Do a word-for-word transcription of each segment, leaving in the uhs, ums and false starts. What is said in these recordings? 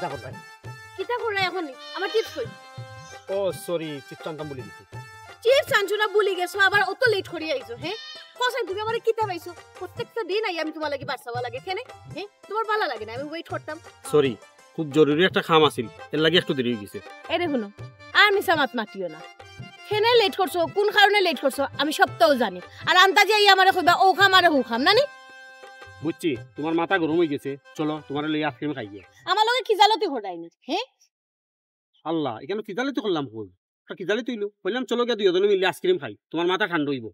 যা করবায়। কিতা কররায় এখন? আমার চিপস কই? ও সরি, চিপস আনতাম ভুলি গেছি। চিপস আনছো না ভুলি গেছো, আবার অত লেট করি আইছো, হ্যাঁ? কও চাইন, তুমি আমারে কিতা পাইছো? প্রত্যেকটা দিন আই আমি তুমার লাগি বারসাওয়া লাগে, কেনে? হ্যাঁ, তুমার ভালা লাগে না আমি ওয়েট করতাম? সরি, খুব জরুরি একটা কাম আছিল, এর লাগি একটু দেরি অই গেছে। এরে হুনো, আর মিছা মাত মাতিও না। কেনে লেট করছো, কোন কারণে লেট করছো, আমি সবটাউ জানি। আর আন্তাজি আইয়া আমারে কইবা, অউ কাম আরে হউ কাম, না নি? বুঝছি, তুমার মাথা গরম অই গেছে, চলো তুমারে লইয়া আইসক্রিম খাইগি। আমার লগে খিজালতি কররায় নি, হ্যাঁ? আল্লাহ, ইখানো খিজালতি করলাম কই? একটা খিজালতি অইলো, কইলাম চলো গিয়া দুইওজনে মিলি আইসক্রিম খাই, তুমার মাথা ঠান্ডা অইবো।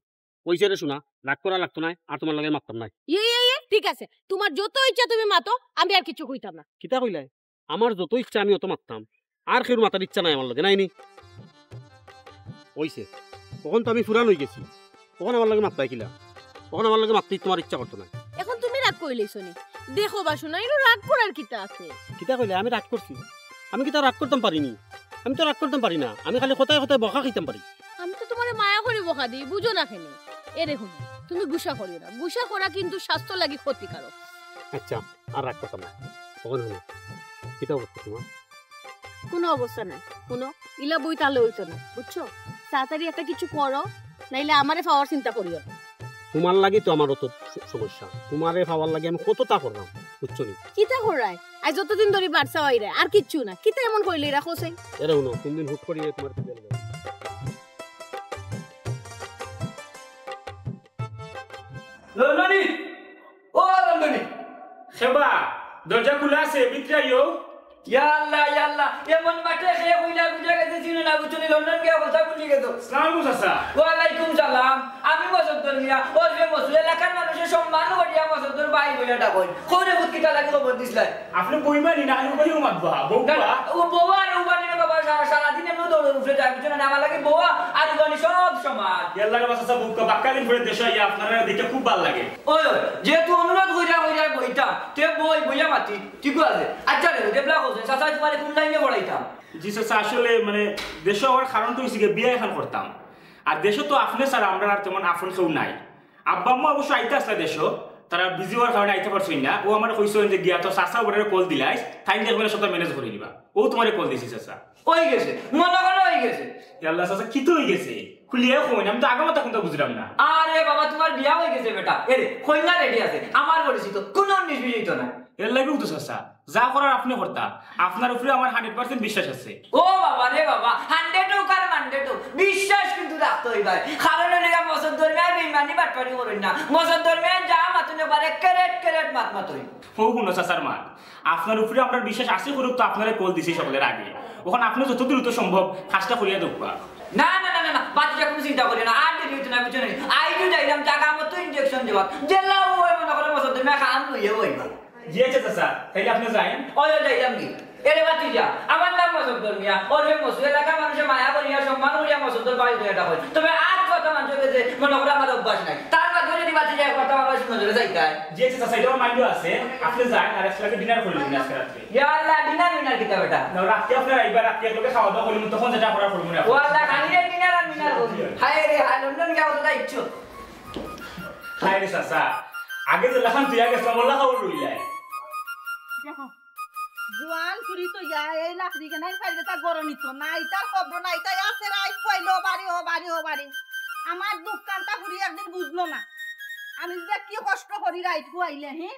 অইছে রে সোনা, রাগ করা লাগতো নায়, আর তুমার লগে মাততাম নায়। ইয়ে, ইয়ে, ইয়ে, ঠিক আছে, তুমার যত ইচ্ছা তুমি মাতো, আমি আর কিচ্ছু কইতাম না। কিতা কইলায়? আমার যত ইচ্ছা আমি অত মাততাম, আর কেউর মাতার ইচ্ছা নাই আমার লগে, নায় নি? অইছে, অখন তো আমি পুরান অই গেছি, অখন আমার লগে মাততায় কিলা? অখন আমার লগে মাততে তুমার ইচ্ছা করতো নায়। অখন তুমি রাগ করিলাইছো নি? দেখো বাসু না, এর রাগ করার কিতা আছে? কিতা কইলে? আমি রাগ করছি? আমি কিতা রাগ করতাম পারি নি? আমি তো রাগ করতাম পারি না, আমি খালি কথায় কথায় বকা খাইতাম পারি। আমি তো তুমারে মায়া করি বকা দেই, বুঝো না কেনে? এরে হুনো, তুমি গুসা করিও না, গুসা করা কিন্তু স্বাস্থ্যর লাগি ক্ষতিকারক। আচ্ছা, আর রাগ করতাম না। অখন হুনো, কিতা অবস্থা তুমার? কুনু অবস্থা নাই। হুনো, ইলা বই তাইলে অইতো না, বুঝছো? তাড়াতাড়ি একটা কিছু করো, নাইলে আমারে পাওয়ার চিন্তা করিও না। তুমার লাগি তো আমার অত স-, সমস্যা, তুমারে পাওয়ার লাগি আমি কততা কররাম, বুঝছো নি? কিতা কররায়? আইজ যতদিন ধরি বারসাওয়া আইরায়, আর কিচ্ছু না। কিতা এমন কইলে এরা কও চাইন? এরে হুনো, কোনদিন হুট করি তুমার কি জানি। লন্ডনী, ও লন্ডনী। খেবা, দরজা খুলা আছে, ভিতরে আইও। ইয়া আল্লাহ, ইয়া আল্লাহ, এমন মাঠে খেয়ে কইলা বুঝা গেছে, চিনো না, বুঝছো নি, লন্ডন গিয়া কথা ভুলি গেছো। আসসালামু আলাইকুম চাচা। ওয়ালাইকুম সালাম। আমি মসদ্দর মিয়া, ওরফে মসু, এলাকার মানুষে সম্মান করিয়া মসদ্দর ভাই বইয়া ডাকইন। কও রে পুত, কিতা লাগি খবর দিছলায়? আপনে বইমানি না, আমি কইও মাতবা, বউবা। না, ও বউবা আর উবানি রে বাবা, সারা, সারাদিন এমনে দৌড়র উপরে যায়, বুঝছো না? আমার লাগি বউবা আর উবানি সব সমান। ইয়াল্লা রে বাবা, চাচা, বউবা, বাক্কা দিন পরে দেশো আইয়া আপনারারে দেখিয়া খুব ভালা লাগে। ওই, ওই, যেহেতু অনুরোধ কইরা, কইরা বইতা, তে বই, বইয়া মাতি, ঠিক আছে। আচ্ছা রে, দেবলা কইছে, চাচা, তুমারে কোন লাইনে পড়াইতাম? জি চাচা, আসলে মানে দেশো আওয়ার কারণটা অইছে গিয়া বিয়া এখান করতাম। আর দেশো তো আপনে ছাড়া আমরার আর তেমন আপন কেউ নাই। আব্বা আম্মা অবশ্য আইতা আছলা দেশো, তারা বিজি অওয়ার কারণে আইতা পারছইন না। অউ আমারে কইছইন যে গিয়া তোর চাচা বউরে কল দিলাইস, তাইন দেখবা সবতা ম্যানেজ করি নিবা। অউ তুমারে কল দিছি চাচা। অই গেছে, মনো করো অই গেছে। ইয়াল্লা চাচা, কিতা অই গেছে? খুলিয়া কইন, আমি তো আগামাথা কুন্তা বুঝরাম না। আরে বাবা, তুমার বিয়া অই গেছে বেটা। এরে, কইন্যা রেডি আছে, আমার পরিচিত, কুনু উনিশ বিশ অইতো না। এর লাগিউ তো চাচা, যা করার আপনে করতা, আপনার উপরে আমার হান্ড্রেড পার্সেন্ট বিশ্বাস আছে। ও বাবা রে বাবা, হান্ড্রেড অউক আর মান্ডেড অউক, বিশ্বাস কিন্তু রাখতে অইবায়। কারণ অইলো গিয়া মসদ্দর মিয়ায় বেইমানি বাটপারি করইন না, মসদ্দর মিয়ায় যা মাতইন একবারে ক্যারেট ক্যারেট মাত মাতইন। অউ হুনো চাচার মাত, আপনার উপরে আমরার বিশ্বাস আছে করুক তো আপনারে কল দিছি সকলের আগে। অখন আপনে যত দ্রুত সম্ভব কাজটা করিয়া দেউক্কা। না, না, না, না, না, বাতিজা কুনু চিন্তা করিও না, আর দেরি অইতো না, বুঝছো নি? আইজউ যাইরাম জাগা মতো ইনজেকশন দেওয়াত, যেলা অউ মনো করো মসদ্দর মিয়ায় কাম লইয়া অইবা। জি আচ্ছা চাচা, তাইলে আপনে যাইন। অয়, অয়, যাইরাম কি? এরে বাতিজা, আমার নাম মসদ্দর মিয়া, ওরফে মসু, এলাকার মানুষে মায়া করিয়া, সম্মান করিয়া মসদ্দর ভাই বইয়া ডাকইন। তবে আর কথা মানষর গেছে মনো করো আমার অভ্যাস নাই। তার বাদে যদি বাতিজা এক কথা আমার নজরে যাইতায়। জি আচ্ছা চাচা, ইটা আমার মাইন্ডো আছে। আপনে যাইন, আর একসাথে ডিনার করিলিমু আজকে রাত্রে। ইয়া আল্লাহ, ডিনার মিনার কিতা বেটা? না, রাত্রে আপনে আইবা, রাত্রে একলগে খাওয়া দাওয়া করিলিমু, তখন যেটা করার করিলিমু নে। ও আল্লাহ, খালি এই ডিনার আর মিনার করি। হায় রে, হায়, লন্ডন গিয়া অতটা ইচ্ছুক। হায় রে চাচা, আগে যে লাখান তুই আগে সামলা খাওয়া লইলাই। দেখো, জোয়ান ফুরি তো ইয়া, এই লাকড়ি কেনাই ফাইলে তা গরম ইতো না, ইতার খবর না, ইতায় আছে রাইত পাইলো বাড়ি ও বাড়ি ও বাড়ি। আমার দুঃখখানতা ফুরি একদিন বুঝলো না। আমি যে কি কষ্ট করি রাইত ফুয়াইলে, হি?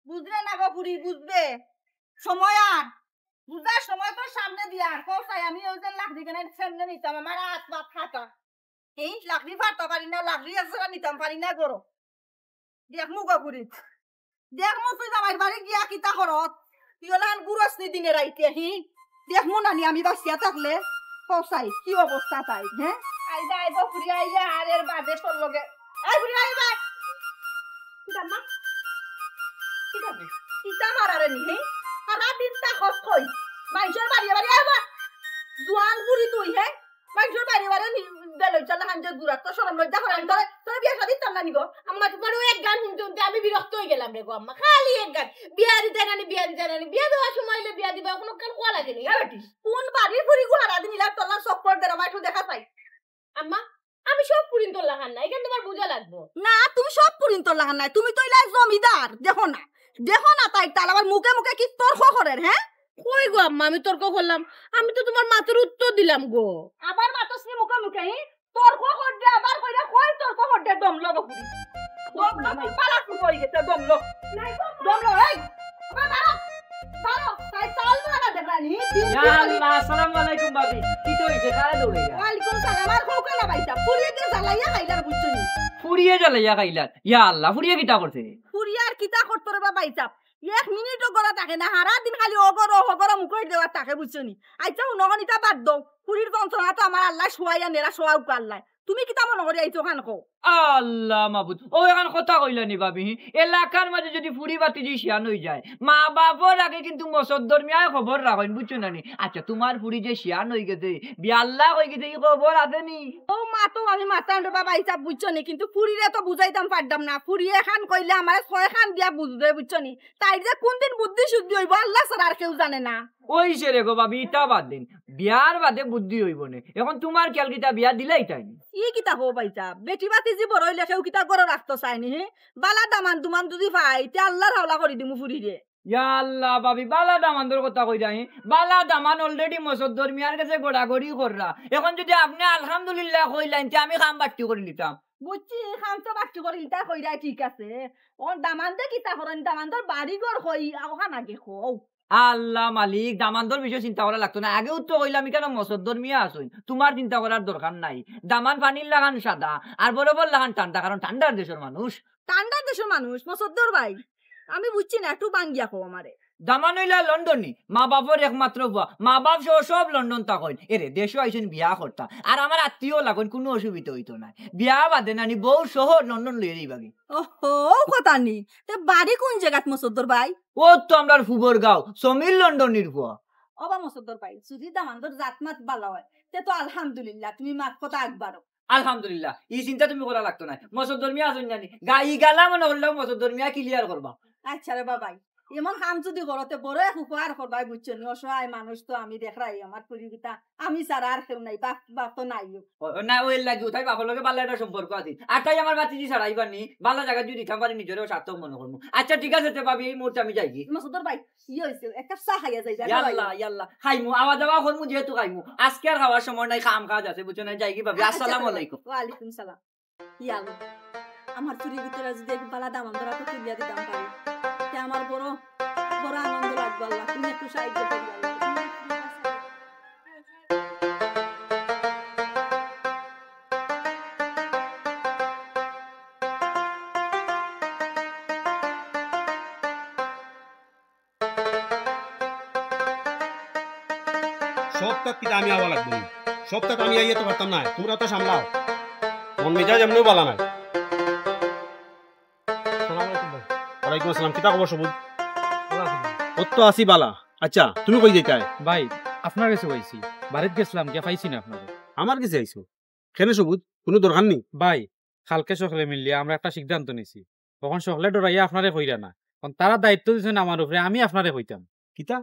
বুঝলে না গো ফুরি, বুঝবে। সময় আর। বুঝার সময় তো সামনে দিয়া আর। কও চাই আমি অউ যে লাকড়ি কেনাই সামনে নিতাম, আমার আত পাত কাটা। এই লাকড়ি ফাড়তাম পারি না, লাকড়ি একজোড়া নিতাম পারি না গরো। দেখমু গো ফুরি। দেখমু তুই জামাইর বাড়ি গিয়া কিতা করস। তুই অলাখান গুরস নি দিনে রাইতে, হি? দেখমু না নি আমি বাঁচিয়া থাকলে। কও চাই, কি অবস্থা তাইর, হে? আইবা, আইবা, ফুরি আইয়া আর এর বাদে তোর লগে। এই ফুরি আইবা। কিতা মা? কিতা মা? কিতা মারারে নি, হে? সারা দিন থাকস কই? মাইনষর বাড়ি বাড়ি আইবা। জোয়ান ফুরি তুই, হে? মাইনষর বাড়ি বাড়ি নি-, বেলইচ্ছা লাখান যে গুড়া, তোর শরম লজ্জা করে আমি তোরে, তোরে বিয়া শাদি দিতাম না নি গো। আম্মা, তুমার অউ এক গান হুনতে হুনতে আমি বিরক্ত অই গেলাম রে গো আম্মা। খালি এক গান, বিয়া দিতায় না নি, বিয়া দিতায় না নি, বিয়া দেওয়ার সময় অইলে বিয়া দিবা, কুনু কান কওয়া লাগে নি, হে বেটি? কুন বাড়ির ফুরি গো সারাদিন ইলা তোর লাখান চক্কর দের, আমার একটু দেখাত চাই। আম্মা, আমি সব ফুরিন্তর লাখান না, ইখান তুমার বুঝা লাগবো। না, তুমি সব ফুরিন্তর লাখান নায়, তুমি তো ইলা জমিদার, দেখো না, দেখো না তাইর তাল, আবার মুখে মুখে কি তর্ক করের, হে? কই গো আম্মা, আমি তর্ক করলাম? আমি তো তুমার মাতর উত্তর দিলাম গো। আবার মাতস নি মুখে মুখে, হি? তর্ক করবে, আবার কইরা কই তর্ক করবে, দম লও গো ফুরি। দম লও, পালা শুরু অই গেছে, দম লও। নাই গো, দম লও, এই। বাবা, বাবা, তাই চাল ধরা দেখানি, দিন ইয়া কি আল্লাহ, আসসালামু আলাইকুম ভাবি। কিতা অইছে? কারে দৌড়াইলা? ওয়ালাইকুম সালাম। আর কও কেনে ভাইসাব, ফুরিয়ে দিয়া জ্বালাইয়া খাইলার বুঝছো নি? ফুরিয়ে জ্বালাইয়া খাইলার? ইয়া আল্লাহ, ফুরিয়ে কিতা করছে? ফুরিয়ে আর কিতা করতো রে বা ভাইসাব? এক মিনিটও ঘরো থাকে না, হারা দিন খালি অগরো হগরো মুখর দেওয়ার থাকে, বুঝছো নি? আইচ্ছা, হুনো অখন ইতা বাদ দেও, ফুরির যন্ত্রণা তো আমার আল্লায় শুয়াইয়া নেরা, শুয়াউক আল্লায়। তুমি কিতা মনো করি আইছো খান কও? আল্লাহ মাবুদ, অউ এখান কথা কইলা নি ভাবি? এলাকার মাঝে যদি ফুরি ভাতিজি শিয়ান অই যায়, মা বাপর আগে কিন্তু মসদ্দর মিয়ায় খবর রাখইন, বুঝছো না নি? আইচ্ছা, তুমার ফুরি যে শিয়ান অই গেছে, বিয়াল্লা অই গেছে, ই খবর আছে নি? অউ মাত তো আমি মাততাম রে বা ভাইসাব, বুঝছো নি? কিন্তু ফুরিরে তো বুঝাইতাম পারতাম না। ফুরিয়ে এখান কইলে আমারে ছয়খান দিয়া বুঝবে, বুঝছো নি? তাইর যে কুনদিন বুদ্ধি শুদ্ধি অইবো, আল্লাহ ছাড়া আর কেউ জানে না। অইছে রে গো ভাবি, ইতা বাদ দিন, বিয়ার বাদে বুদ্ধি অইবো নে। অখন তুমার খিয়াল কিতা, বিয়া দিলাইতায় নি? ই কিতা কও ভাইসাব, বেটি ভাতিজি বড় অইলে কেউ কিতা ঘরো রাখতো চায় নি, হে? বালা দামান দুমান যদি পাই, তে আল্লার হাওলা করি দিমু ফুরিরে। ইয়া আল্লাহ ভাবি, বালা দামান্দর কথা কইরা, হি? বালা দামান already মসদ্দর মিয়ার গেছে গড়াগড়ি কররা। অখন যদি আপনে আলহামদুলিল্লাহ কইলাইন, তে আমি কাম বাট্টি করি নিতাম। বুঝছি, কাম তো বাট্টি করি নিতা কইরায়, ঠিক আছে। অউ দামান্দে কিতা করইন, দামান্দর বাড়ি ঘর কই, অখান আগে কও। আল্লাহ মালিক, দামান্দর বিষয়ে চিন্তা করা লাগতো না। আগেউ তো কইলাম, ইখানো মসদ্দর মিয়া আছইন, তুমার চিন্তা করার দরকার নাই। দামান পানির লাখান সাদা, আর বরফর লাখান ঠান্ডা, কারণ ঠান্ডার দেশর মানুষ। ঠান্ডার দেশর মানুষ, মসদ্দর ভাই? আমি বুঝছি না, একটু ভাঙ্গিয়া কও আমারে। দামান অইলা লন্ডনী, মা বাপর একমাত্র পুয়া, মা বাপ সহ সব লন্ডন থাকইন। এরে, দেশো আইছইন বিয়া করতা, আর আমার আত্মীয় লাগইন, কুনু অসুবিধা অইতো নায়। বিয়া বাদে নানি বউ সহ লন্ডন লইয়া যাইবাগি। ওহো, অউ কথা নি। তে বাড়ি কুন জাগাত মসদ্দর ভাই? অউ তো আমরার ফুবর গাঁও, সমীর লন্ডনীর পুয়া। ওবা মসদ্দর ভাই, যদি দামান্দর জাতমাত বালা অয়, তে তো আলহামদুলিল্লাহ, তুমি মাত কথা আগবাড়ো। আলহামদুলিল্লাহ, ই চিন্তা তুমি করা লাগতো নায়। মসদ্দর মিয়া আছইন নানি, গা-, ই গালা মনো করলেও মসদ্দর মিয়া clear করবা। আইচ্ছা রে বা ভাই, এমন কাম যদি করো, তে বড় এক উপকার করবায়, বুঝছো নি? অসহায় মানুষ তো আমি দেখরায়, আমার ফুরি কিতা, আমি ছাড়া আর কেউ নাই, বাপ, বাপ তো নাইও। ও, না, অউ এরলাগি, তাই বাপর লগে বালা একটা সম্পর্ক আছে। আর তাই আমার ভাতিজি ছাড়াইবা নি, বালা জাগাত যদি দিতাম পারি, নিজরেও সার্থক মনো করমু। আইচ্ছা, ঠিক আছে, তে ভাবি, এই মুহূর্তে আমি যাইগি। মসদ্দর ভাই, ই অইছে, এক কাপ চা খাইয়া যাই, ইয়া আল্লাহ, ইয়া আল্লাহ। খাইমু, আওয়া যাওয়া করমু যেহেতু খাইমু। আইজকে আর খাওয়ার সময় নাই, কাম কাজ আছে, বুঝছো না? যাইগি ভাবি, আচ্ছা, আসসালামু আলাইকুম। ওয়ালাইকুম সালাম। ইয়া আল্লাহ, আমার চুরির ভিতরে যদি এক বালা দামান্দর আতো তুলিয়া দিতাম পারি, তে আমার বড়, বড় আনন্দ লাগবো আল্লাহ। তুমি একটু সাহায্য করো আল্লাহ। সবতাত কিতা আমি আওয়া লাগবো নি? সবতাত আমি আইয়া তো পারতাম নায়, তুমরা তো সামলাও। মন মেজাজ এমনেউ বালা নায়। আসসালামু আলাইকুম ভাই। ওয়ালাইকুম আসসালাম, কিতা খবর সবুজ? ভালা আছি ভাই। অউ তো আছি বালা। আইচ্ছা, তুমি কই যাইতায়? ভাই, আপনার গেছে আইছি। বাড়িত গেছলাম, গিয়া পাইছি না আপনারে। আমার গেছে আইছো? কেনে সবুজ, কুনু দরকার নি? ভাই, কালকে সকলে মিলিয়া আমরা একটা সিদ্ধান্ত নিছি। অখন সকলে ডরাইয়া আপনারে কইরা না। অখন তারা দায়িত্ব দিছইন আমার উপরে, আমি আপনারে কইতাম। কিতা?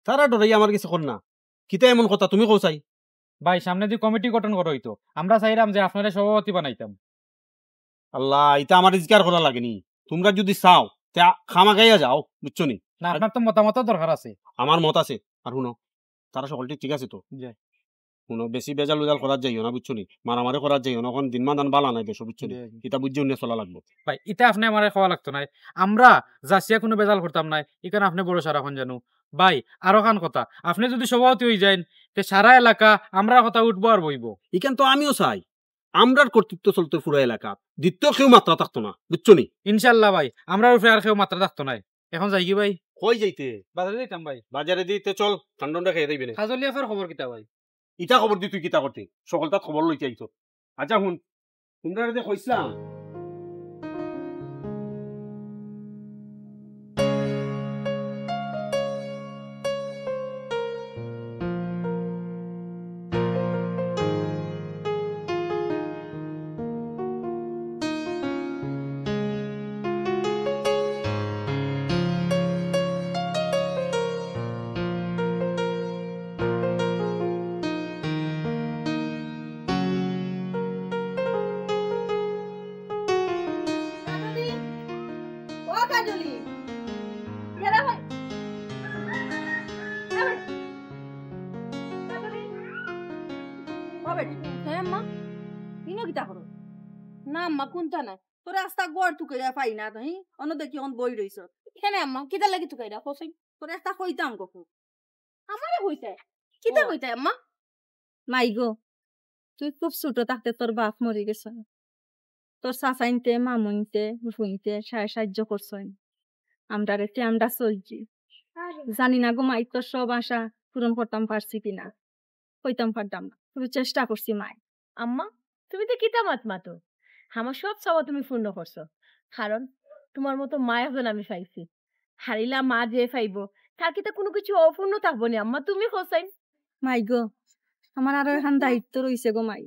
তারা ডরাইয়া আমার গেছে কর না? কিতা এমন কথা তুমি কও চাই? ভাই, সামনেদি কমিটি গঠন করা অইতো। আমরা চাইরাম যে আপনারে সভাপতি বানাইতাম। আল্লাহ, ইতা আমারে জিকার করা লাগে নি। তুমরা যদি চাও, তে আ-, খামাখাইয়া যাও, বুঝছো নি? না, আপনার তো মতামতও দরকার আছে। আমার মত আছে। আর হুনো, তারা সকলটি ঠিক আছে তো? জি। হুনো, বেশি বেজাল উজাল করাত যাইও না, বুঝছো নি? মারামারি করাত যাইও না, অখন দিনমান দান বালা নাই দেশো, বুঝছো নি? জি, জি। ইতা বুঝিয়া হুনিয়া চলা লাগবো। ভাই, ইতা আপনে আমারে কওয়া লাগতো নায়। আমরা যাচিয়া কুনু বেজাল করতাম নায়, ইখান আপনে ভরসা রাখইন জানু। ভাই, আরোখান কথা, আপনে যদি সভাপতি অইযাইন, তে সারা এলাকা আমরার কথা উঠবো আর বইবো। ইখান তো আমিও চাই, আমরার কর্তৃত্ব চলতো পুরা এলাকাত, দ্বিতীয় কেউ মাতরা থাকতো না, বুঝছো নি? ইনশাআল্লাহ ভাই, আমরার উপরে আর কেউ মাতরা থাকতো নায়। অখন যাইগি ভাই? কই যাইতে? বাজারে যাইতাম ভাই। বাজারেদি তে চল, ঠান্ডা ঠান্ডা খাইয়া যাইবে নে। কাজলি আফার খবর কিতা ভাই? ইতা খবর দি তুই কিতা করতে? সকলতাত খবর লইতে আইছো। আইচ্ছা হুন, তুমরারে যে কইছলাম। কাজলি, ও কাজলি, এরা ভাই, এরা আম্মা, কুনতা নাই? তোরে আস্তা ঘর তুকাইরা পাই না, হি? অনো দেখি অখন বই রইছস। কেনে আম্মা? কিতার লাগি তুকাইরা? কও চাইন। তোরে একটা কইতাম গো। আমারে কইতায়? কিতা ও। কইতায় আম্মা? মাই গো, তুই খুব ছোট থাকতে তোর বাপ মরি গেছইন। তোর চাচাইন্তে, মামুইন্তে, ফুফুইন্তে সা-, সাহায্য করছইন। আমরারে তে আমরা চলছি। জানি না গো মাই, তোর সব আশা পূরণ করতাম পারছি কিনা, কইতাম পারতাম না, তবে চেষ্টা করছি মাই। আম্মা, তুমি তো কিতা মাত মাতো, আমার সব চাওয়া তুমি পূর্ণ করছো, কারণ তোমার মতো মা একজন আমি পাইছি। হারিলা মা যে পাইবো, তার কিতা কুনু কিছু অপূর্ণ থাকবো নি আম্মা? তুমি কও চাইন। মাই গো, আমার আরো এখান দায়িত্ব রইছে গো মাই।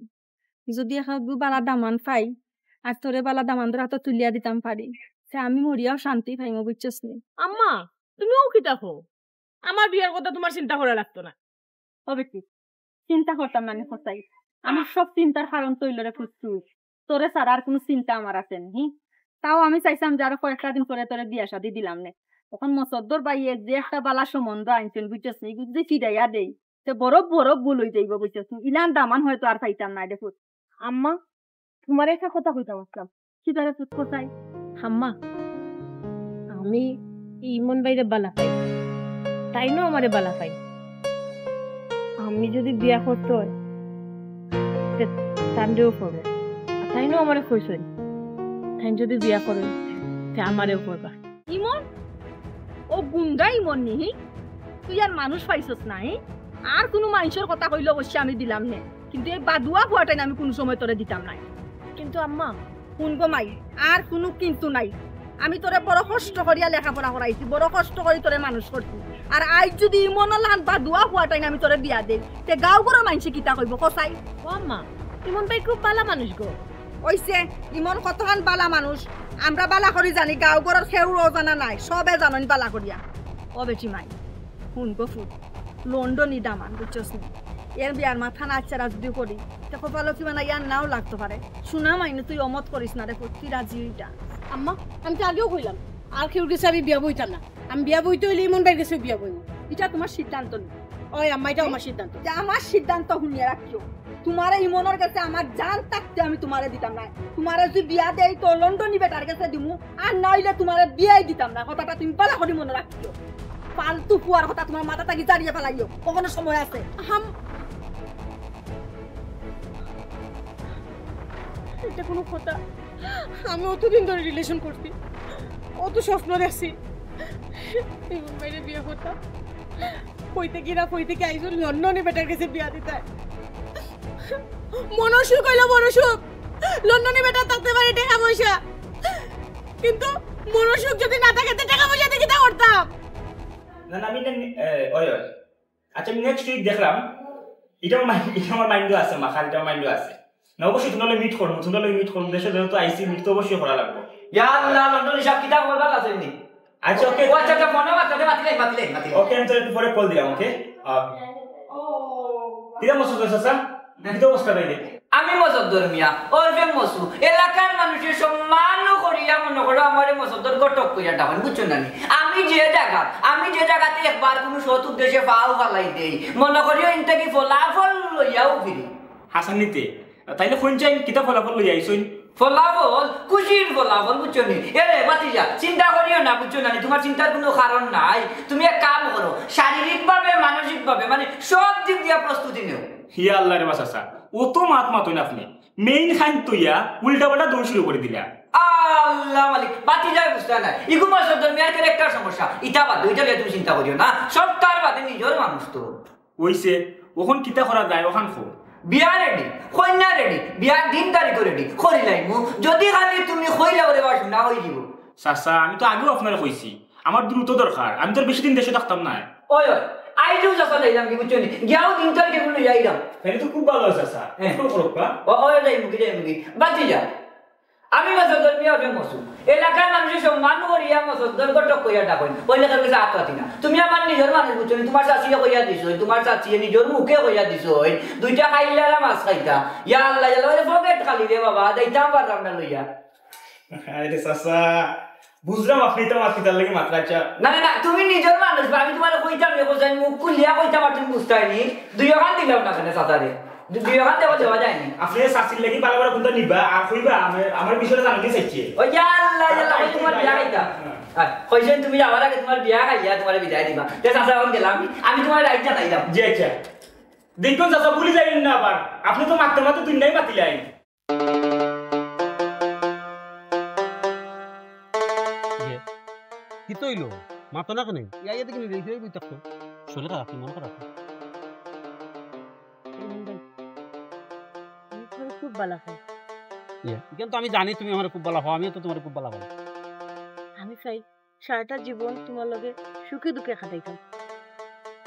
যদি এখান বালা দামান পাই, আর তোরে বালা দামান্দর আতো তুলিয়া দিতাম পারি, তে আমি মরিয়াও শান্তি পাইমু, বুঝছস নি? আম্মা, তুমি অউ কিতা কও? আমার বিয়ার কথা তোমার চিন্তা করা লাগতো না। হবে কি? চিন্তা করতাম না নি কও চাইন। আমার সব চিন্তার কারণ তো অইলো রে পুত্তু। তোরে ছাড়া আর কুনু চিন্তা আমার আছে নি, হি? তাও আমি চাইছলাম যে আরো কয়েকটা দিন পরে তোরে বিয়া শাদি দিলাম নে। অখন মসদ্দর ভাইয়ে যে একটা বালা সম্বন্ধ আনছইন, বুঝছস নি? ইগু যদি ফিরাইয়া দেই, তে বড় বড় ভুল অইযাইবো, বুঝছস নি? ইলান দামান হয়তো আর পাইতাম না, দেখো। আম্মা, তোমারে একটা কথা কইতাম আছলাম। কিতা রে পুত, কও চাইন? আম্মা, আমি ইমন ভাইরে বালা পাই, তাইনও আমারে বালা পাইন। আমি যদি বিয়া করতে হয়, তে তানরেও করবো। আর তাইনও আমারে কইছইন, তাইন যদি বিয়া করইন, তে আমারেও করবা। ইমন? অউ গুন্ডা ইমন নি, হি? তুই আর মানুষ পাইছস না, হি? আর কুনু মানষর কথা কইলে অবশ্যই আমি দিলাম নে, কিন্তু এই বাদুয়া ফুয়াটাইন আমি কুনু সময় তোরে দিতাম নায়। কিন্তু আম্মা, হুন গো মাই, আর কুনু কিন্তু নাই। আমি তোরে বড় কষ্ট করিয়া লেখাপড়া করাইছি, বড় কষ্ট করি তোরে মানুষ করছি। আর আইজ যদি ইমনর লাখান বাদুয়া ফুয়াটাইন আমি তোরে বিয়া দেই, তে গাঁও ঘরর মানষে কিতা কইবো, কও চাইন? ও আম্মা, ইমন ভাই খুব বালা মানুষ গো। অইছে, ইমন কতখান বালা মানুষ, আমরা বালা করি জানি, গাঁও ঘরর কেউর অজানা নাই, সবে জানইন বালা করিয়া। ও বেটি মাই, হুন গো ফুত, লন্ডনি দামান, বুঝছস নি? এর বিয়ার মাথা নাড়াচাড়া যদি করি, তে কপালো কিবা না ইয়ার নাও লাগতো পারে। সোনা মাইনু, তুই অমত করিস না রে ফুত, তুই রাজি অইযা। আম্মা, আমি তো আগেও কইলাম, আর কেউর গেছে আমি বিয়া বইতাম না। আমি বিয়া বইতে অইলে ইমন ভাইর গেছে বিয়া বইমু। ইটা তোমার সিদ্ধান্ত নি। ওই আম্মা, ইটা আমার সিদ্ধান্ত। ইটা আমার সিদ্ধান্ত হুনিয়া রাখিও। তোমারে ইমনর গেছে আমার জান থাকতে আমি তোমারে দিতাম নায়। তোমারে যদি বিয়া দেই তো লন্ডনি বেটার গেছে দিমু, আর না অইলে তোমারে বিয়াই দিতাম না। কথাটা তুমি বালা করি মনো রাখিও। ফালতু ফুয়ার কথা তোমার মাথা থাকি জারিয়া ফালাইও, অখনো সময় আছে। হাম, ইটা কুনু কথা? আমি অতদিন ধরি relation করছি, অত স্বপ্ন দেখছি, ইমন ভাইরে বিয়া করতাম। কইতে কি না কইতে কি, আইজ লন্ডনি বেটার গেছে বিয়া দিতায়। মনসুখ অইলো মনসুখ, লন্ডনি বেটার থাকতে পারে টেকা পয়সা, কিন্তু মনসুখ যদি না থাকে, তে টেকা পয়সা দিয়া কিতা করতাম? না, না, আমি না, এ, ওই, ওই। আচ্ছা, আমি next week দেখলাম। ইটা আমার mind, ইটা আমার mind-ও আছে, মাখার ইটা আমার mind-ও আছে। না, অবশ্যই তোমরা লগে meet করমু, তোমরা লগে meet করমু, দেশো যেহেতু আইছি, meet তো অবশ্যই করা লাগবো। ইয়া আল্লাহ, লন্ডনি সাব কিতা করবা আছেন নি? আচ্ছা, okay। ও আচ্ছা, আচ্ছা, ফোন নাম্বার তাতে মাতিলাই, মাতিলাই, মাতিলাই। Okay, আমি তোরে একটু পরে call দিলাম, okay? আহ, কিরা মসুদ চাচা? কিতা অবস্থা তাইলে? আমি মসদ্দর মিয়া, ওরফে মসু, এলাকার মানুষে সম্মান করিয়া মনো করো আমারে মসদ্দর ঘটক কইয়া ডাকইন, বুঝছো না নি? আমি যে জাগাত, আমি যে জাগাতে একবার কুনু সৎ উদ্দেশ্যে পাও ফালাই দেই, মনো করিও ইন থাকি ফলাফল লইয়াউ ফিরি। হাসানিতে, তাইলে কইন চাইন কিতা ফলাফল লইয়া আইছইন? ফলাফল, খুশির ফলাফল, বুঝছো নি? এরে ভাতিজা, চিন্তা করিও না, বুঝছো না নি? তোমার চিন্তার কুনু কারণ নাই। তুমি এক কাম করো, শারীরিকভাবে, মানসিকভাবে, মানে সব দিক দিয়া প্রস্তুতি নেও। ইয়া আল্লাহ রে বা চাচা, অত মাত মাতইন আপনে। Main খান তইয়া উল্টা পাল্টা দৌড় শুরু করি দিলা। আল্লাহ মালিক, ভাতিজায় বুঝতা নায়। ইগু মসদ্দর মিয়ার character সমস্যা। ইটা বাদ দেও, ইটা লইয়া তুমি চিন্তা করিও না। সব তার বাদে নিজর মানুষ তো। অইছে, অখন কিতা করা যায়, অখান কও। বিয়া ready, কইন্যা ready, বিয়ার দিন তারিখও ready, করিলাইমু। যদি খালি তুমি কইলাও রে বা, হুনা অই দিবো। চাচা, আমি তো আগেও আপনারে কইছি, আমার দ্রুত দরকার, আমি তো আর বেশি দিন দেশো থাকতাম নায়। ওই, ওই, আইজও চাচা যাইলাম কি, বুঝছো নি? গিয়াও দিন তারিখ এগুলো যাইলাম। তাইলে তো খুব ভালা অয় চাচা, হ্যাঁ। কষ্ট করুক, বা? ও, ওই যাইমু গি, যাইমু গি। ভাতিজা, আমি মসদ্দর মিয়া ওরফে মসু। এলাকার মানুষে সম্মান করিয়া মসদ্দর ঘটক কইয়া ডাকইন। ওই লেখার কাছে আত পাতি না। তুমি আমার নিজর মানুষ, বুঝছো নি? তোমার চাচিয়ে কইয়া দিছইন, তোমার চাচিয়ে নিজর মুখে কইয়া দিছইন। দুইটা খাইলারা মাছ খাইতা। ইয়া আল্লাহ, ইয়া আল্লাহ, ওই পকেট খালি রে বাবা, যাইতাম পারলাম না লইয়া। আরে চাচা, বুঝলাম আপনে তো আমার কিতার লাগি মাতরা। আচ্ছা। না, না, না, তুমি নিজর মানুষ বা, আমি তোমারে কইতাম নি, কইতাম, মুখ খুলিয়া কইতাম আর তুমি বুঝতায় নি। দুইওখান দিলাম না কেনে চাচারে? দু-, দুই ওখান থেকে দেওয়া যায়নি। আপনি চাচির লাগি বালা বালা কুনটা নিবা আর কইবা, আমার, আমার বিষয়টা জানানি চাইছে। ওই ইয়া আল্লাহ, ইয়া আল্লাহ, কইছে তোমার বিয়া খাইতা। হ্যাঁ। হ্যাঁ, কইছেন তুমি যাওয়ার আগে তোমার বিয়া খাইয়া তোমার বিদায় দিবা। তে চাচা, এখন গেলাম, আমি তোমার রাইট জানাইলাম। জি, আচ্ছা। দেখুন চাচা, ভুলি যাইবেন না আবার। আপনি তো মারতে মারতে দুনিয়াই মাতিলাই। ইয়ে, কিতা অইলো? মাতো না কেনে? ইয়া, ইয়া দেখি নিজে নিজে বই থাকতো। শরীর খারাপ, মন খারাপ। আমি তোমারে খুব বালা পাই। ইয়ে, ইখান তো আমি জানি তুমি আমারে খুব বালা পাও, আমিও তো তোমারে খুব বালা পাই। আমি চাই সারাটা জীবন তোমার লগে সুখে দুঃখে কাটাইতাম।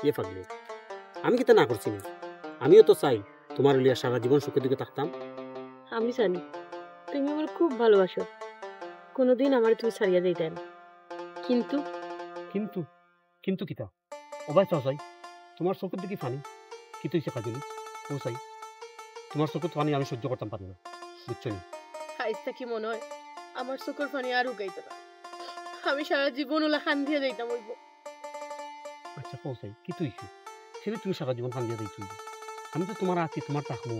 ইয়ে পাগলি, আমি কিতা না করছি নি? আমিও তো চাই তোমারে লইয়া সারা জীবন সুখে দুঃখে থাকতাম। আমি জানি তুমি আমারে খুব ভালোবাসো, কোনোদিন আমারে তুমি ছাড়িয়া যাইতায় না, কিন্তু কিন্তু? কিন্তু কিতা? ও ভাই, চাও চাই, তোমার চকুর দেখি পানি। কিতা অইছে কাজলি? ও চাই, তোমার চকুর পানি আমি সহ্য করতাম পারি না, বুঝছো নি? আইজ থাকি মনে হয় আমার চকুর পানি আর হুকাইতো না। আমি সারা জীবন ওলা কান্দিয়া যাইতাম অইবো। আচ্ছা, কও চাই, কিতা অইছে? কেনে তুমি সারা জীবন কান্দিয়া যাইতায় অইবো? আমি তো তোমার আছি, তোমার থাকমু।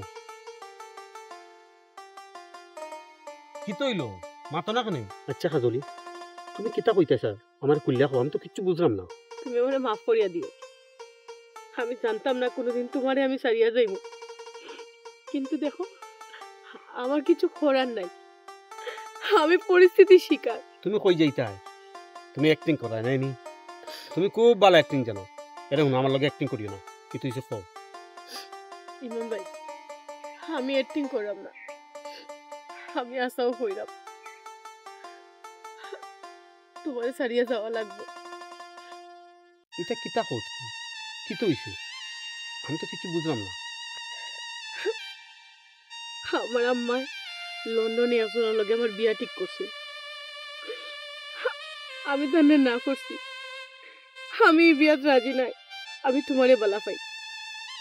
কিতা অইলো? মাতো না কেনে? আচ্ছা কাজলি, তুমি কিতা কইতায় চাও? আমারে খুলিয়া কও, আমি তো কিচ্ছু বুঝলাম না। তুমি আমারে মাফ করিয়া দিও। আমি জানতাম না কোনোদিন তোমারে আমি ছাড়িয়া যাইমু। কিন্তু দেখো, আমার কিছু করার নাই, আমি পরিস্থিতির শিকার। তুমি কই যাইতায়? তুমি acting কররায় নায় নি? তুমি খুব ভালা acting জানো। এরে হুনো, আমার লগে acting করিও না। কিতা অইছে কও। ইমন ভাই, আমি acting কররাম না, আমি হাছাউ কইরাম। তোমারে ছাড়িয়া যাওয়া লাগবো। ইটা কিতা কও তুমি? কিতা অইছে? আমি তো কিচ্ছু বুঝলাম না। আমার আম্মায় লন্ডনে একজনর লগে আমার বিয়া ঠিক করছে। আমি তানরে না করছি। আমি ই বিয়াত রাজি নায়। আমি তোমারে বালা পাই।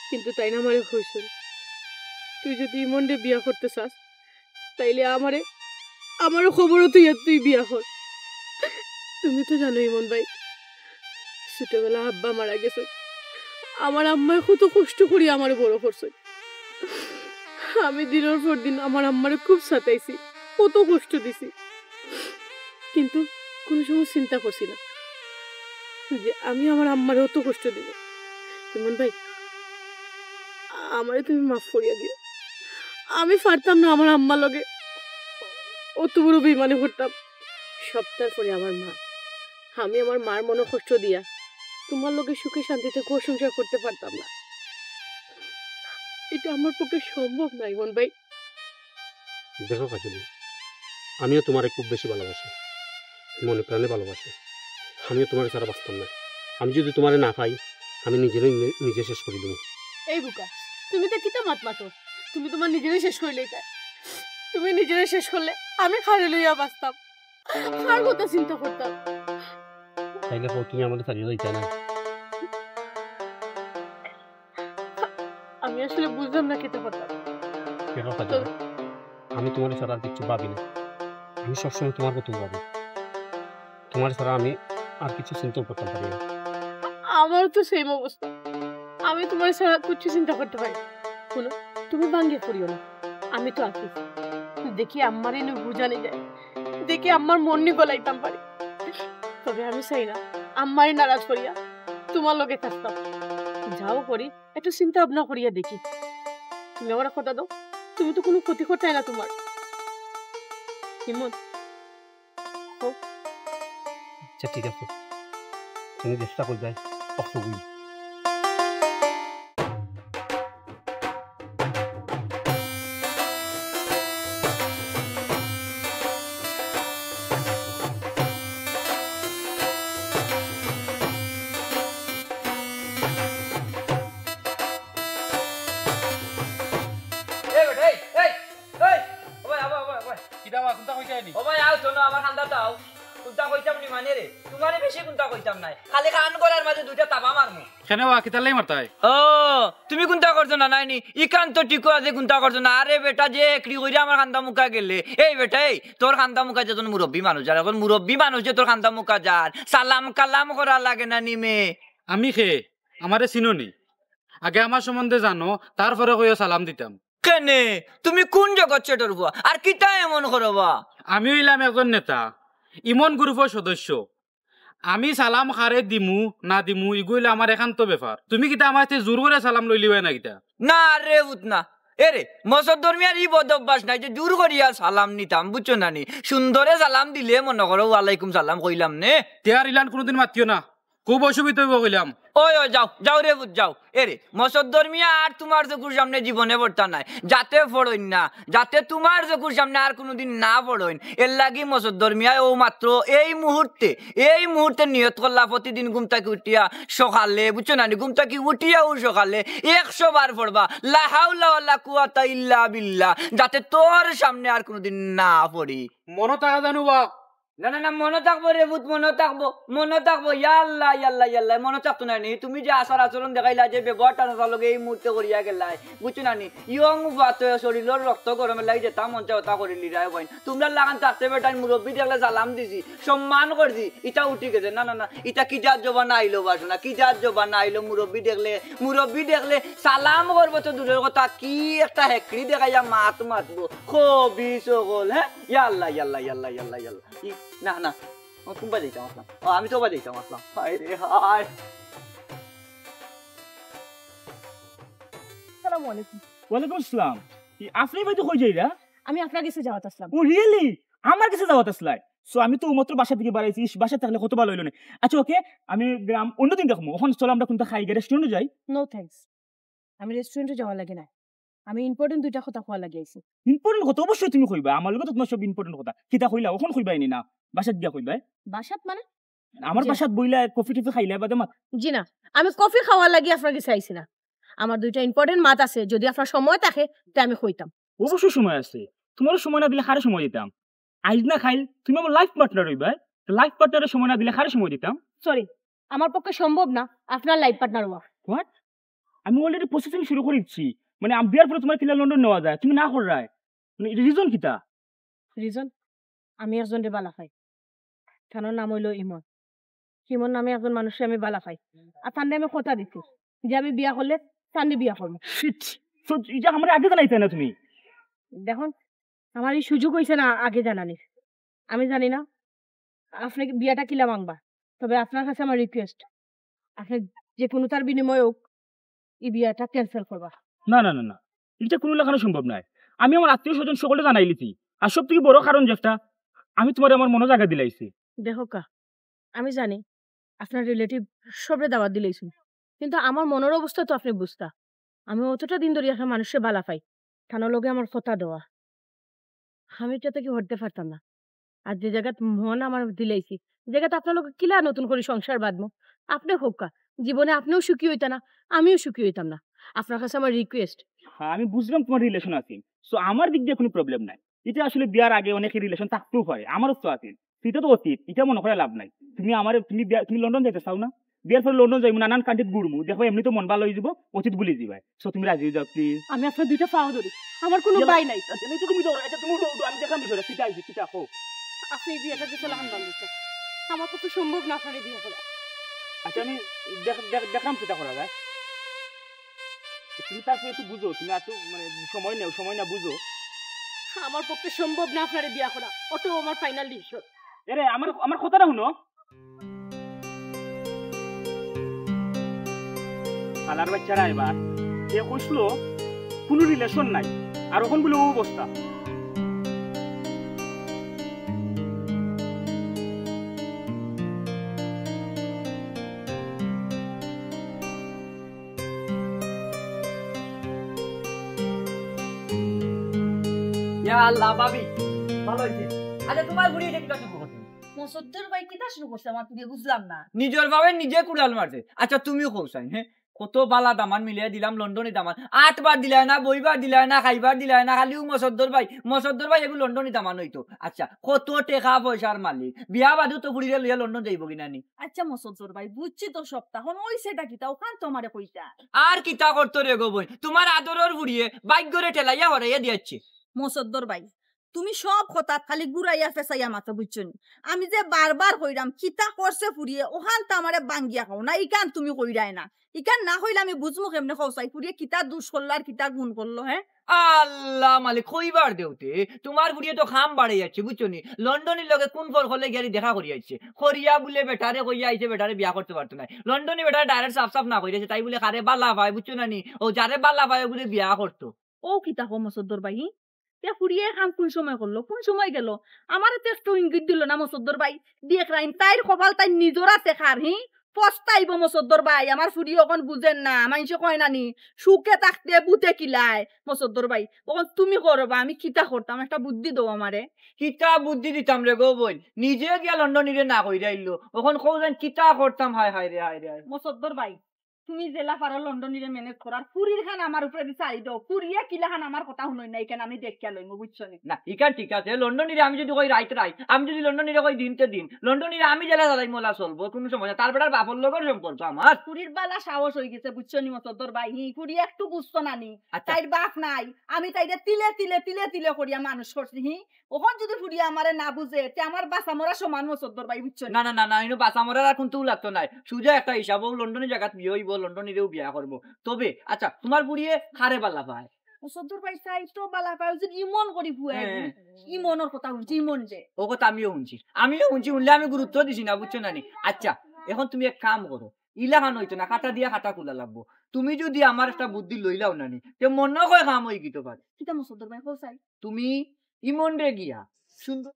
কিন্তু তাইন আমারে কইছইন, তুই যদি ইমনরে বিয়া করতে চাস, তাইলে আমারে, আমারে কবরো থইয়া তুই বিয়া কর। তুমি তো জানো ইমন ভাই, ছোটবেলা আব্বা মারা গেছে। আমার আম্মায় কত কষ্ট করি আমারে বড় করছে। আমি দিনর পর দিন আমার আম্মারে খুব সাতাইছি, কত কষ্ট দিছি, কিন্তু কোনো সময় চিন্তা করছি না যে আমি আমার আম্মারে অত কষ্ট দিব। ইমন ভাই, আমারে তুমি মাফ করিয়া দিও। আমি পারতাম না আমার আম্মার লগে অত বড় বেইমানি করতাম। সবটার পরে আমার মা, আমি আমার মার মনে কষ্ট দিয়া তোমার লগে সুখে শান্তিতে ঘর সংসার করতে পারতাম না। এটা আমার পক্ষে সম্ভব না ইমন ভাই। দেখো কাজলি, আমিও তোমারে খুব বেশি ভালোবাসি, মনে প্রাণে ভালোবাসি। আমিও তোমারে ছাড়া বাঁচতাম না। আমি যদি তোমারে না পাই, আমি নিজেরে নি-, নিজে শেষ করি দিমু। এই বুকা, তুমি তো কিতা মাত মাতো? তুমি তোমার নিজেরে শেষ করিলাইতায়। তুমি নিজেরে শেষ করলে আমি কারে লইয়া বাঁচতাম? কার কথা চিন্তা করতাম? তাইলে কও, তুমি আমারে ছাড়িয়া যাইতায় না? আমি আসলে বুঝলাম না কিতা কথা। দেখো কাজলি, আমি তোমারে ছাড়া আর কিচ্ছু ভাবি না। আমি সবসময় তোমার কথা ভাবি। তোমারে ছাড়া আমি আর কিছু চিন্তাও করতাম পারি না। আমারও তো same অবস্থা। আমি তোমারে ছাড়া কিচ্ছু চিন্তা করতে পারি না। হুনো, তুমি ভাঙ্গি পড়িও না। আমি তো আছি। দেখি আম্মারে নু বুঝানি যায়। দেখি আম্মার মন নি গলাইতাম পারি। তবে আমি চাই না আম্মারে নারাজ করিয়া তোমার লগে থাকতাম। যাও করি, একটু চিন্তা ভাবনা করিয়া দেখি। তুমি আমারে কথা দেও, তুমি তো কোনো ক্ষতি করতায় না তোমার। হিম্মত, কও। আচ্ছা, ঠিক আছে, তুমি চেষ্টা করবায়, অসুবিধা। এই বেটা, এই, এই, এই, ও ভাই, আবার, আবার, আবার। কিতা বা, কুনটা কইতায় নি? ও ভাই, আও তো না, আমার কান্দাত আও। কুনটা কইতাম নি মানে রে? তোমারে বেশি কুনটা কইতাম নায়। খালি কান গলার মাঝে দুইটা তাবা মারমু। কেনে বা, কিতার লাগি মারতায়? ও, তুমি কুনটা করছো না, নায় নি? ইখান তো ঠিকও আছে, কুনটা করছো না। আরে বেটা, যে একড়ি কইরা আমার কান্দা মুখা গেলে। এই বেটা, এই, তোর কান্দা মুখা যেজন মুরব্বি মানুষ, আর এখন মুরব্বি মানুষে তোর কান্দা মুখা যার। সালাম কালাম করা লাগে না নি মে। আমি খে? আমারে চিনো নি? আগে আমার সম্বন্ধে জানো, তারপরে কইও সালাম দিতাম। কেনে? তুমি কোন জগৎ সেটর ফুয়া? আর কিতা এমন করো বা? আমি অইলাম একজন নেতা, ইমন গ্রুপর সদস্য। আমি সালাম কারে দিমু না দিমু, ইগু অইলো আমার একান্ত ব্যাপার। তুমি কিতা আমার জোর করি সালাম লইলিবায় না কিতা? না রে পুত না। এরে, মসদ্দর মিয়ার ই বদ অভ্যাস নাই যে জোর করিয়া সালাম নিতাম, বুঝছো না নি? সুন্দরে সালাম দিলে মনো করো ওয়ালাইকুম সালাম কইলাম নে। তে আর ইলান কুনুদিন মাতিও না, খুব অসুবিধা অইবো কইলাম। ওই, ওই, যাও, যাও রে পুত, যাও। এরে, মসদ্দর মিয়া আর তুমার চকুর সামনে জীবনে পড়তা নায়। যাতে পড়ইন না, যাতে তুমার চকুর সামনে আর কুনুদিন না পড়ইন। এরলাগি মসদ্দর মিয়া অউ মাত্র এই মুহূর্তে, এই মুহূর্তে নিয়ত করলা প্রতিদিন ঘুম থাকি উঠিয়া সকালে, বুঝছো না নি? ঘুম থাকি উঠিয়াউ সকালে একশো বার পড়বা, লা হাওলা ওয়ালা কুওয়াতা ইল্লা বিল্লাহ, যাতে তোর সামনে আর কুনুদিন না পড়ি। মনো থাকবো জানু বা? না, না, না, মনো থাকবো রে পুত, মনো থাকবো, মনো থাকবো। ইয়া আল্লাহ, ইয়া আল্লাহ, ইয়া আল্লাহ, মনো থাকতো না নি? তুমি যে আচার আচরণ দেখাইলা, যে ব্যবহারটা চাচার লগে এই মুহূর্তে করিয়া গেলায়, বুঝছো না নি? ইয়ং ফুয়াত শরীলর রক্ত গরমর লাগি যেতা মন চায় অতা করিলিরায় ভাই। তুমরার লাখান থাকতে বেটাইন মুরব্বি দেখলে সালাম দিছি, সম্মান করছি, ইতা উঠি গেছে। না, না, না, ইতা কি জাত জমানা আইলো বাসনা, কি জাত জমানা আইলো? মুরব্বি দেখলে, মুরব্বি দেখলে সালাম করবো তো দূরর কথা, কি একটা হেকড়ি দেখাইয়া মাত মাতবো। খবিস অকল, হে? ইয়া আল্লাহ, ইয়া আল্লাহ, ইয়া আল্লাহ, ইয়া আল্লাহ, ইয়া আল্লাহ। ই, না, না, ও কুনবা যাইতাম আছলাম। ও, আমি তো বা যাইতাম আছলাম। হায় রে হায়। আসসালামু আলাইকুম। ওয়ালাইকুম আসসালাম। ই, আপনে বাইতো কই যাইরা? আমি আপনার গেছে যাওয়াত আছলাম। ও, really? আমার গেছে যাওয়াত আছলায়? So, আমি তো অউ মাত্র বাসা থাকি বারাইছি। ইস, বাসাত থাকলে কত ভালা অইলো নে। আচ্ছা, okay, আমি গেলাম, অন্যদিন দেখমু। অখন চলো আমরা কুনটা খাইগি, restaurant-ও যাই। No thanks, আমি restaurant-ও যাওয়ার লাগি নায়। আমি important দুইটা কথা কওয়ার লাগি আইছি। Important কথা? অবশ্যই তুমি কইবায়, আমার লগে তো তুমার সব important কথা। কিতা কইলা, অখন কইবায় নি না? বাসাত গিয়া কইবায়। বাসাত মানে? আমার জি। বাসাত বইলায়, কফি টফি খাইলায় বাদে মাত। জি না, আমি কফি খাওয়ার লাগি আপনার গেছে আইছি না। আমার দুইটা important মাত আছে, যদি আপনার সময় থাকে, তে আমি কইতাম। অবশ্যই সময় আছে, তুমারও সময় না দিলে কারে সময় দিতাম? আইজ না কাইল তুমি আমার life partner অইবায়, তো life partner-র সময় না দিলে কারে সময় দিতাম? Sorry, আমার পক্ষে সম্ভব না আপনার life partner অওয়া। What? আমি already processing শুরু করি দিছি। মানে, আমি বিয়ার পরে তুমার কিলা লন্ডন নেওয়া যায়, তুমি না কররায়। মানে, reason কিতা? Reason? আমি একজনরে বালা পাই, তানর নাম অইলো ইমন। ইমন নামে একজন মানুষরে আমি বালা পাই, আর তানরে আমি কথা দিছি যে আমি বিয়া করলে তানরে বিয়া করমু। Shit! So, ইটা আমারে আগে জানাইতায় না তুমি? দেখুন, আমার ই সুযোগ অইছে না আগে জানানির। আমি জানি না আপনে বিয়াটা কিলা ভাংবা, তবে আপনার কাছে আমার request, আপনে যে কুনুতার বিনিময়ে অউক, ই বিয়াটা cancel করবা। না, না, না, না, ইটা কুনু লাখানও সম্ভব নায়। আমি আমার আত্মীয় স্বজন সকলরে জানাইলিছি, আর সব থাকি বড় কারণ যেটা, আমি তুমারে আমার মনো জাগা দিলাইছি। দেখউক্কা, আমি জানি আপনার relative সবরে দাওয়াত দিলাইছইন, কিন্তু আমার মনর অবস্থা তো আপনে বুঝতা। আমি অতটা দিন ধরি একটা মানুষরে বালা পাই, তানর লগে আমার কথা দেওয়া, আমি ইটা থাকি হটতে পারতাম না। আর যে জাগাত মন আমার দিলাইছি, যে জাগাত আপনার লগে কিলা নতুন করি সংসার বাঁধমু, আপনে কউক্কা, জীবনে আপনেও সুখী অইতা না, আমিও সুখী অইতাম না। আপনার কাছে আমার request। হ্যাঁ, আমি বুঝলাম তুমার relation আছে, so আমার দিক দিয়া কুনু problem নাই। ইটা আসলে বিয়ার আগে অনেকের relation থাকতেও পারে, আমারও তো আছে। ইটা তো অতীত, ইটা মনো করিয়া লাভ নাই। তুমি আমারে, তুমি বিয়া-, তুমি লন্ডন যাইতায় চাও না? বিয়ার পরে লন্ডন যাইমু, নানান country-ত ঘুরমু, দেখবায় এমনে তো মন ভালা অইযিবো, অতীত ভুলি যিবায়। So তুমি রাজি অই যাও please। আমি আপনার দুইটা পাও ধরি, আমার কুনু ইয়াল্লা। ভাই নাই। আচ্ছা, তুমি, তুমি ধরো, আচ্ছা, তুমি উঠো, উঠো, আমি দেখাম বিষয়টা, কিতা অইছে, কিতা কও। আপনে ই বিয়াটা যে চলে হান্দান দিতে, আমার পক্ষে সম্ভব না আপনারে বিয়া করা। আচ্ছা, আমি দেখ-, দেখ-, দেখলাম কিতা করা যায়। তুমি তারপরে একটু বুঝো, তুমি এত মানে সময় নেও, সময় না বুঝো। আমার পক্ষে সম্ভব না আপনারে বিয়া করা, অটাউ আমার final decision। এরে, আমার, আমার কথাটা হুনো। শালার বাচ্চারা এবার, এ কইছিল কুনু relation নাই, আর অখন বুলে অউ অবস্থা। ইয়া আল্লাহ, ভাবি, ভালা অইছে। আচ্ছা, তুমার ফুড়ি ইটা কিতা শুরু করছে? মসদ্দর ভাই কিতা শুরু করছে আমার ফুড়িয়ে, বুঝলাম না। নিজর পাওয়ে নিজে কুড়াল মারছে। আচ্ছা, তুমি কও চাইন, হে? কত বালা দামান মিলাইয়া দিলাম, লন্ডনি দামান। আটবার দিলায় না, বইবার দিলায় না, খাইবার দিলায় না, খালি অউ মসদ্দর ভাই, মসদ্দর ভাই, এগু লন্ডনি দামান অইতো। আচ্ছা, কত টেকা পয়সার মালিক, বিয়া বাদেও তো ফুড়িরে লইয়া লন্ডন যাইবোগি না নি? আচ্ছা মসদ্দর ভাই, বুঝছি তো সবতা, অখন অইছেটা কিতা, অখান তো আমারে কইতা। আর কিতা করতো রে গো বইন, তুমার আদরর ফুড়িয়ে ভাগ্যরে ঠেলাইয়া হরাইয়া দিয়াইছে। মসদ্দর ভাই, তুমি সব কথাত খালি ঘুরাইয়া ফেসাইয়া মাতো, বুঝছো নি? আমি যে বারবার কইরাম, কিতা করছে ফুড়িয়ে, অখান তো আমারে বাঙ্গিয়া কও না, ইখান তুমি কইরায় না। ইখান না কইলে আমি বুঝমু কেমনে, কও চাই, ফুড়িয়ে কিতা দুষ করলো আর কিতা গুণ করলো, হে? আল্লাহ মালিক, কইবার দেও তে, তুমার ফুড়িয়ে তো কাম বাড়াই যাচ্ছে, বুঝছো নি? লন্ডনীর লগে কুন ফর করলে গিয়ারি দেখা করি আইছে, করিয়া বুলে বেটারে কইয়া আইছে, বেটারে বিয়া করতে পারতো নায়। লন্ডনী বেটারে direct সাফ সাফ না কইরা আইছে, তাই বুলে কারে বালা পায়, বুঝছো না নি? ও যারে বালা পায়, ও বুলে বিয়া করতো। ও কিতা কও মসদ্দর ভাই, হি? তে ফুড়িয়ে কাম কুন সময় করলো, কুন সময় গেল? আমারে তো একটু ইঙ্গিত দিল না মসদ্দর ভাই। দেখরাইন, তাইর কপাল তাইর নিজর আছে খার, হি? পস্তাইবো মসদ্দর ভাই, আমার ফুড়ি অখন বুঝের না, মাইনষে কয় না নি, সুখে থাকতে ভূতে কিলায়, মসদ্দর ভাই। অখন তুমি করো বা, আমি কিতা করতাম, একটা বুদ্ধি দেও আমারে। কিতা বুদ্ধি দিতাম রে গো বইন, নিজে গিয়া লন্ডনীরে না কইরা আইলো, অখন কও যেন কিতা করতাম, হায় হায় রে, হায় রে, হায়। মসদ্দর ভাই, তুমি যেলা পারো লন্ডনীরে manage করার, ফুড়ির খান আমার উপরে দি ছাড়ি দেও, ফুড়িয়ে কিলা খান আমার কথা হুনইন না, ইখান আমি দেখিয়া লইমু, বুঝছো নি? না, ইখান ঠিক আছে, লন্ডনীরে আমি যদি কই রাইত রাইত, আমি যদি লন্ডনীরে কই দিনতে দিন, লন্ডনীরে আমি যেলা চালাইমু অলা চলবো, কুনু সমস্যা নাই। তার বেটার বাপর লগর সম্পর্ক আমার। ফুড়ির বালা সাহস অই গেছে, বুঝছো নি মসদ্দর ভাই, হি, ফুড়ি একটু বুঝতো না নি, আচ্ছা। তাইর বাপ নাই, আমি তাইরে তিলে তিলে তিলে তিলে করিয়া মানুষ করছি, হি, অখন যদি ফুড়িয়ে আমারে না বুঝে, তে আমার বাঁচা মরা সমান মসদ্দর ভাই, বুঝছো নি? না, না, না, না, ইনো বাঁচা মরার আর কুন্তাউ লাগতো নায়। সুজা একটা হিসাব, অউ লন্ডনী জাগাত বিয়া অইবো, লন্ডনীরেউ বিয়া করমু। তবে, আচ্ছা, তুমার ফুড়িয়ে কারে বালা পায়? মসদ্দর ভাই, চাই তো বালা পায়, অউ যে ইমন করি ফুয়ায়, হ্যাঁ। ইমনর কথা হুনছি, ইমন যে। অউ কথা আমিও হুনছি, আমিও হুনছি, হুনলে আমি গুরুত্ব দিছি না, বুঝছো না নি? আচ্ছা, অখন তুমি এক কাম করো, ইলাখান অইতো না, কাটা দিয়া কাটা খুলা লাগবো। তুমি যদি আমার একটা বুদ্ধি লইলাও না নি, তে মনো কয় কাম অই গিতো পারে। কিতা মসদ্দর ভাই, কও চাই? তুমি ইমনরে গিয়া সুন্দর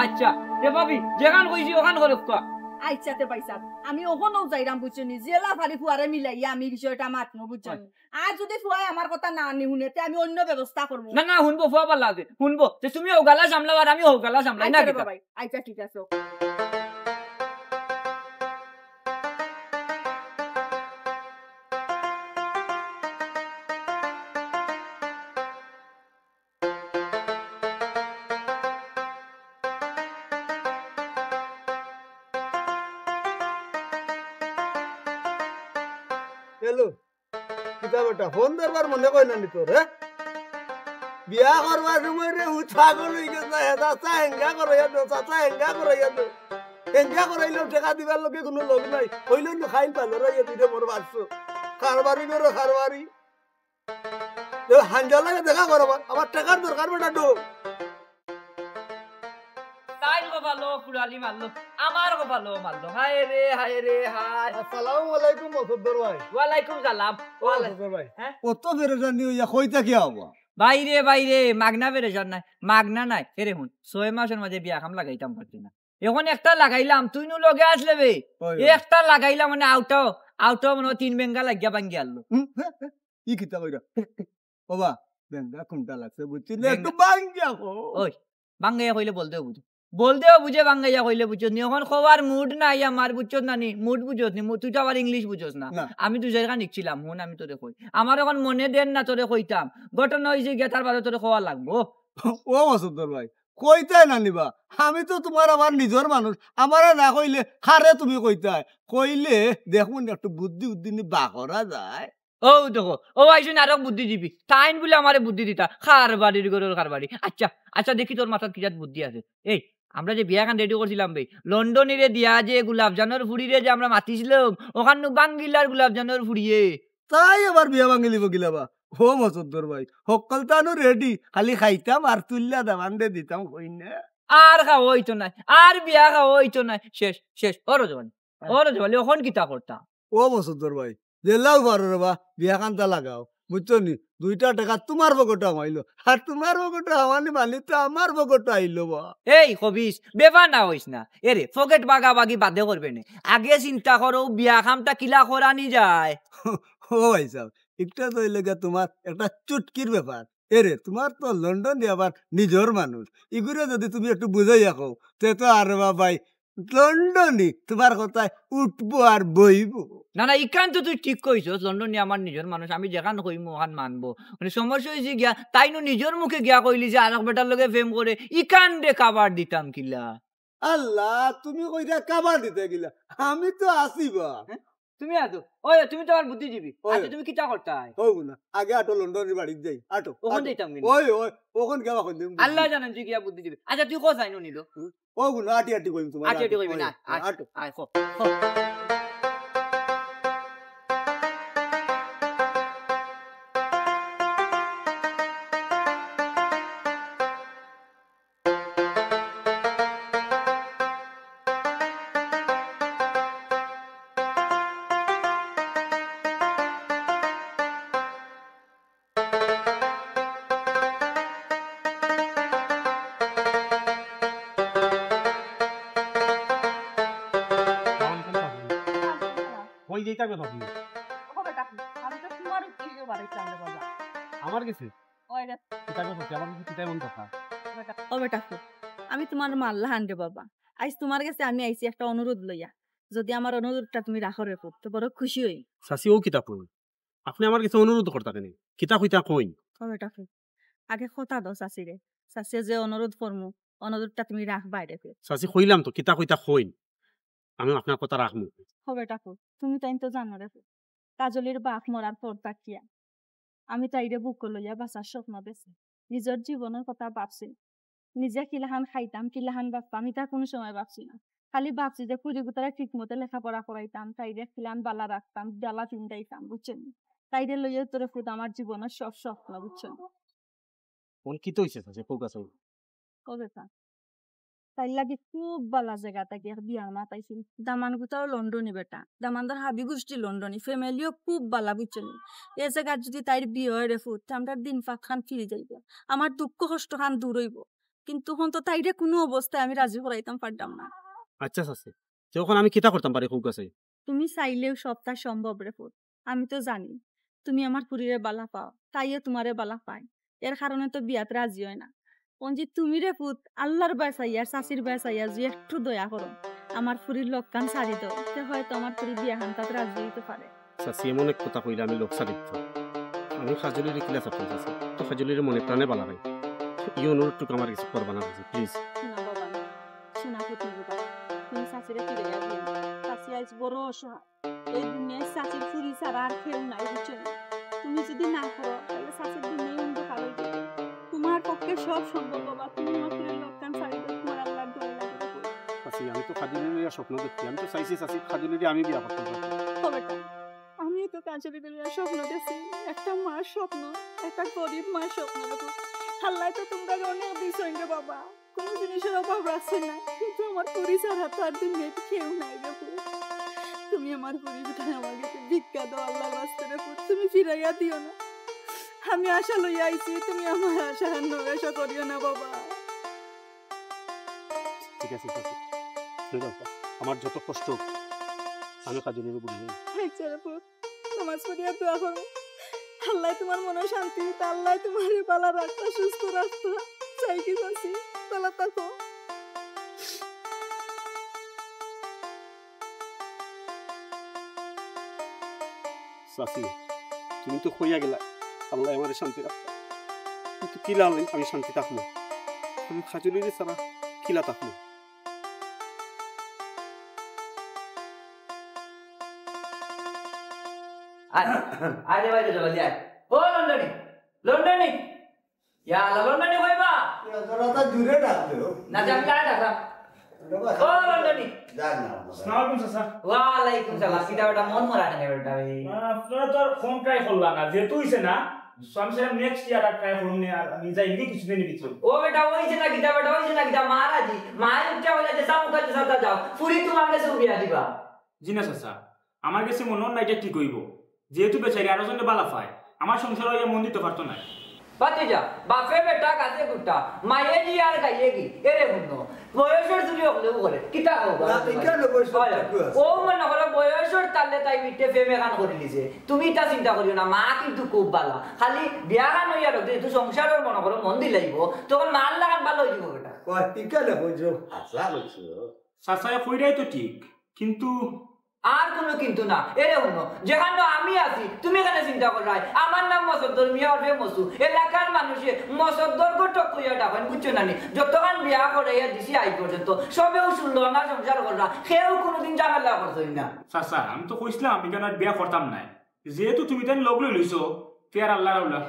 আচ্ছা, তে ভাবি, যেখান কইছি ওখান করুক্কা। আচ্ছা, তে ভাইসাব, আমি অখনউ যাইরাম, বুঝছো নি? যেলা পারি ফুয়ারে মিলাইয়া আমি বিষয়টা মাতমু, বুঝছো নি? আর যদি ফুয়ায় আমার কথা না নি হুনে, তে আমি অইন্য ব্যবস্থা করমু। না, না, হুনবো, ফুয়া ভালা আছে, হুনবো। তে তুমি অউ গালা সামলাও আর আমি অউ গালা সামলাই, না আচ্ছা রে কিতা? বাবাই, আচ্ছা, ঠিক আছে। হ্যালো, কিতা বেটা, ফোন ধরবার মনে কয় না নি তোর, হ্যাঁ? বিয়া করবার সময় রে, ও পাগল অই গেছে না, হে চাচা হেঙ্গা করাইয়া দে, চাচা হেঙ্গা করাইয়া দে। হেঙ্গা করাইলেও টেকা দিবার লগে কুনু লগ নাই। অইলে নু খাইল পালো রে, তুই রে মোর বাচ্চু। কারবারি করো, কারবারি। এ হাঞ্জা লাগে দেখা করো, আমার, আমার টেকার দরকার বেটা, দো। তাইল কপালো কুড়ালি মারলো, আমার কপালো মারলো। হায় রে, হায় রে, হায়। আসসালামু আলাইকুম, মসদ্দর ভাই। ওয়ালাইকুম সালাম। ও, ওয়ালাই-, মসদ্দর ভাই। হ্যাঁ? অত পেরেশানি অইয়া কইতা কিয়া অইবো? ভাইরে, ভাইরে, মাগনা পেরেশান নায়, মাগনা নায়। এরে হুন, ছয় মাসর মাঝে বিয়া কাম লাগাইতাম পারছি না। অখন একটা লাগাইলাম, তুই নু লগে আসলে বে। ওই, ওই। একটা লাগাইলাম মানে আউটাও, আউটাও মনে অয় তিন বেঙ্গা লাগিয়া ভাঙ্গি আনলো। হুম? ই কিতা কইরা? বাবা, বেঙ্গা কুনটা লাগছে বুঝছি না, বেঙ্গা। একটু ভাঙ্গিয়া কও। ওই, ভাঙ্গাইয়া কইলে বলদেও বুঝে। বলদেও বুঝে, ভাঙ্গাইয়া কইলে বুঝছস নি। অখন কওয়ার mood নাই আমার, বুঝছস না নি? Mood বুঝছস নি? মু-, তুই তো আবার English বুঝছস না। না। আমি দুই চাইরখান শিখছিলাম, হুন আমি তোরে কই। আমার অখন মনে দের না তোরে কইতাম। ঘটনা অইছে গিয়া তার বাদে তোরে কওয়া লাগবো। ও মসদ্দর ভাই, কইতায় না নি বা? আমি তো তুমার আবার নিজর মানুষ, আমারে না কইলে কারে তুমি কইতায়? কইলে দেখমু নি একটু বুদ্ধি উদ্ধি নি বার করা যায়। ও দেখো, ও আইছইন আরক বুদ্ধিজীবী, তাইন বুলে আমারে বুদ্ধি দিতা, কারবারির ঘরর কারবারি। আচ্ছা, আচ্ছা, দেখি তোর মাথাত কিজাত বুদ্ধি আছে। এই, আমরা যে বিয়া খান ready করছিলাম বে, লন্ডনীরে দিয়া যে গোলাপজানর ফুড়িরে যে আমরা মাতিছিলাম, অখান নু ভাঙ্গিলার গোলাপজানর ফুড়িয়ে। তাই আবার বিয়া ভাঙ্গিলিবো গিলা বা? ও মসদ্দর ভাই, হক্কলতা নু ready, খালি খাইতাম আর তুইল্লা দামান্দে দিতাম কইন্যা। আর খাওয়া অইতো নায়, আর বিয়া খাওয়া অইতো নায়, শেষ, শেষ। ও রজবালি, ও রজবালি, অখন কিতা করতা? ও মসদ্দর ভাই, যেলাউ পারো রে বা, বিয়া খানতা লাগাও, বুঝছো নি? দুইটা টেকা তুমার পকেটো হামাইলো, আর তুমার পকেটো হামানি মানি তো আমার পকেটো আইলো বা। এই খবিস, বেফা না অইস না। এরে, পকেট বাগাবাগি বাদে করবে নে। আগে চিন্তা করো, বিয়া কামটা কিলা করানি যায়। ও ভাইসাব, ইটা তো অইলো গিয়া তুমার একটা চুটকির ব্যাপার। এরে, তুমার তো লন্ডনি আমার নিজর মানুষ, ইগুরে যুদি তুমি একটু বুঝাইয়া কও, তে তো আর বাবাই লন্ডনি তুমার কথায় উঠবো আর বইবো। না, না, ইখান তো তুই ঠিক কইছস, লন্ডনি আমার নিজর মানুষ, আমি যেখান কইমু ওখান মানবো। মানে, সমস্যা অইছে গিয়া, তাইনু নিজর মুখে গিয়া কইলি যে আরক বেটার লগে প্রেম করে, ইখানরে কাবার দিতাম কিলা? আল্লাহ, তুমি কইরা কাবার দিতে গিলা, আমি তো আছি বা। হ্যাঁ? তুমি আছো? ওই, তুমি তো আমার বুদ্ধিজীবী। ওই। আচ্ছা, তুমি কিতা করতায়? হউ না, আগে আটো, লন্ডনির বাড়িত যাই, আটো, ওখান আটো। যাইতাম কিন্তু। ওই, ওই, ওখান গেলা কইন তুমি। আল্লাহ জানেন তুই কিয়া বুদ্ধিজীবী। আচ্ছা, তুই কো যাইনো নিল? হুম? ও গুণ, আটি আটি কইম তুমার, আটি আটি আটো, কইবি ওই, না? ওই, আট, আটো। আয়, কো, কো। কই যাইতা গো ভাবি? ও বেটা, আমি তো তোমার উদ্দেশ্যে বাড়াইতাম রে বাবা। আমার গেছে? ওই রে। কিতা গো ভাবি, আমার গেছে কিতা এমন কথা? ও বেটা, ও বেটা, আমি তোমার মার লাহান রে বাবা। আইজ তোমার গেছে আমি আইছি একটা অনুরোধ লইয়া। যুদি আমার অনুরোধটা তুমি রাখো রে পুত, তো বড় খুশি অই। চাচি, ও কিতা কইন? আপনে আমার গেছে অনুরোধ করতা কেনে? কিতা কইতা কইন? ও বেটা পুত, আগে কথা দেও চাচিরে। চাচিয়ে যে অনুরোধ করমু, অনুরোধটা তুমি রাখবায় রে পুত। চাচি, কইলাম তো, কিতা কইতা কইন। আমি আপনার কথা রাখমু। ও বেটা পুত, তুমি তাইন তো জানো রে পুত। কাজলির বাপ মরার পর থাকিয়া আমি তাইরে বুকো লইয়া বাঁচার স্বপ্ন দেখছি। নিজর জীবনর কথা ভাবছি। নিজে কিলাখান খাইতাম, কিলাখান বাঁচতাম, ইতা কুনু সময় ভাবছি না। খালি ভাবছি যে ফুরি গুতারে ঠিক মতো লেখাপড়া করাইতাম, তাইরে কিলাখান বালা রাখতাম, বালা ফিন্দাইতাম, বুঝছো নি? তাইরে লইয়া তো রে পুত আমার জীবনর সব স্বপ্ন, বুঝছো নি? অখন কিতা অইছে চাচি, কউক্কা চাই। ও বেটা, তাইর লাগি খুব বালা জাগা থাকি এক বিয়া মাতাইছিল। দামান গুতাও লন্ডনি বেটা, দামান্দর হাবি গুষ্টি লন্ডনি, ফ্যামিলিও খুব বালা, বুঝছো নি? এ জাগাত যুদি তাইর বিয়া অয় রে পুত, তে আমরার দিন ফাঁক খান ফিরি যাইবো, আমার দুঃখ কষ্ট খান দূর অইবো। কিন্তু অখন তো তাইরে কুনু অবস্থায় আমি রাজি করাইতাম পারতাম না। আচ্ছা চাচি, তে অখন আমি কিতা করতাম পারি, কউক্কা চাই? তুমি চাইলেও সবটা সম্ভব রে পুত। আমি তো জানি তুমি আমার ফুরিরে বালা পাও, তাইও তুমারে বালা পায়, এর কারণে তো বিয়াত রাজি অয় না। অখন যে তুমি রে পুত আল্লার বায় চাইয়া, চাচির বায় চাইয়া যে একটু দয়া করো, আমার ফুরির লগ খান ছাড়ি দেও, তে হয়তো আমার ফুরি বিয়া খানতাত রাজি অইতো পারে। চাচি, এমন এক কথা কইলা আমি লগ ছাড়ি দিতাম। আমি কাজলিরে কিলা ছাড়তাম চাচি, তো কাজলিরে মনে প্রাণে বালা পাই। ই অনুরোধটুকু আমার গেছে করবা না চাচি, প্লিজ। শোনা বাবা, শোনা পুত রে বাবা, তুমি চাচিরে ফিরাইয়া দিও। চাচি আইজ বড় অসহায়। এই দুনিয়াত চাচির ফুরি ছাড়া আর কেউ নাই, বুঝছো নি? তুমি যুদি না করো, তাইলে চাচির দুনিয়া অন্ধকার অইযিবো। তুমার পক্ষে সব সম্ভব বাবা, তুমি আমার ফুরির লগ খান ছাড়ি দেও, তুমার আল্লার দোয়াই লাগে বাবা। চাচি, আমি তো কাজলিরে লইয়া স্বপ্ন দেখছি, আমি তো চাইছি চাচি কাজলিরে আমি বিয়া করতাম চাচি। ও বেটা, আমিও তো কাজলিরে লইয়া স্বপ্ন দেখছি, একটা মার স্বপ্ন, একটা গরিব মার স্বপ্ন দেখো। আল্লায় তো তুমরারে অনেক দিছইন রে বাবা। কুনু জিনিসর অভাব রাখছইন না, কিন্তু আমার ফুরি ছাড়া তো আর দুনিয়াত কেউ নাই রে পুত। তুমি আমার ফুরিরে আমার গেছে ভিক্ষা দেও আল্লার ওয়াস্তে রে পুত, তুমি ফিরাইয়া দিও না। আমি আশা লইয়া আইছি, তুমি আমার আশা আর নৈরাশা করিও না বাবা। ঠিক আছে, ঠিক আছে। আমার যত কষ্ট হোক, আমি কাজলিরে বুঝাই। আচ্ছা রে পুত। নামাজ পড়িয়া দোয়া করো। আল্লায় তুমার মনো শান্তি দিতা, আল্লায় তুমারে বালা রাখতা, সুস্থ রাখতা। চাই কি চাচি, বালা থাকো। চাচি, তুমি তো কইয়া গেলা, আল্লায় আমারে শান্তি রাখতা। কিন্তু কিলা আমি শান্তি থাকমু? আমি কাজলিরে ছাড়া কিলা থাকমু? আয়, আয় রে ভাই, জলদি আয়। ও লন্ডনি, লন্ডনি। ইয়া আল্লাহ, লন্ডনি কই বা? তোরা তো দূরে ডাকলে। না, আমি কারে ডাকলাম? ও লন্ডনি। যান না। আসসালামু আলাইকুম চাচা। ওয়ালাইকুম সালাম। কিতা বেটা মন মরা কেনে বেটা রে? না, আপনারা তো আর ফোন ট্রাই করলা না, যেহেতু অইছে না, so আমি সেটা নেক্সট ইয়ার আর ট্রাই করুম নে, আর আমি যাই নাকি কিছুদিন ভিতরে। ও বেটা, অইছে না কিতা বেটা, অইছে না কিতা? মা রাজি, মা উঠে অইলা যে সামুকা যে সাথে যাও, ফুরি তুমার গেছে বিয়া দিবা। জি না চাচা, আমার গেছে মনো অয় না ইটা ঠিক অইবো, যেহেতু বেচারি আরো জনরে বালা পায়, আমার সংসারো ইয়া মন দিতো পারতো নায়। ভাতিজা, বাপে বেটা গাছে গুটা, মায়ে জি আর গাইয়ে গি, এরে হুনো, বয়সর চুলি করলেও করে। কিতা কও বা? না, ইখান অবশ্য অয়, অয়। ঠিক আছে। ও মনে করো বয়সর তালে তাই মিটে প্রেম এখান করিলিছে। তুমি ইতা চিন্তা করিও না, মা কিন্তু খুব বালা। খালি বিয়াখান অইয়া রোদে একটু সংসারর মনে করো মন দিলাইবো, তখন মার লাখান বালা অইযিবো বেটা। কয়, ইখান অবশ্য হাছা কইছো। চাচায় কইরায় তো ঠিক, কিন্তু আর কুনু কিন্তু না। এরে হুনো, যেখানো আমি আছি, তুমি কেনে চিন্তা কররায়? আমার নাম মসদ্দর মিয়া ওরফে মসু। এলাকার মানুষে মসদ্দর ঘটক কইয়া ডাকইন, বুঝছো না নি? যতখান বিয়া করাইয়া দিছি আইজ পর্যন্ত, সবেউ সুন্দর না সংসার কররা, কেউ কুনুদিন ঝামেলা করছইন না। চাচা, আমি তো কইছলাম, ইখান আর বিয়া করতাম নায়। যেহেতু তুমি তাইন লগ লইলিছো, তে আর আল্লাহ রাউলা।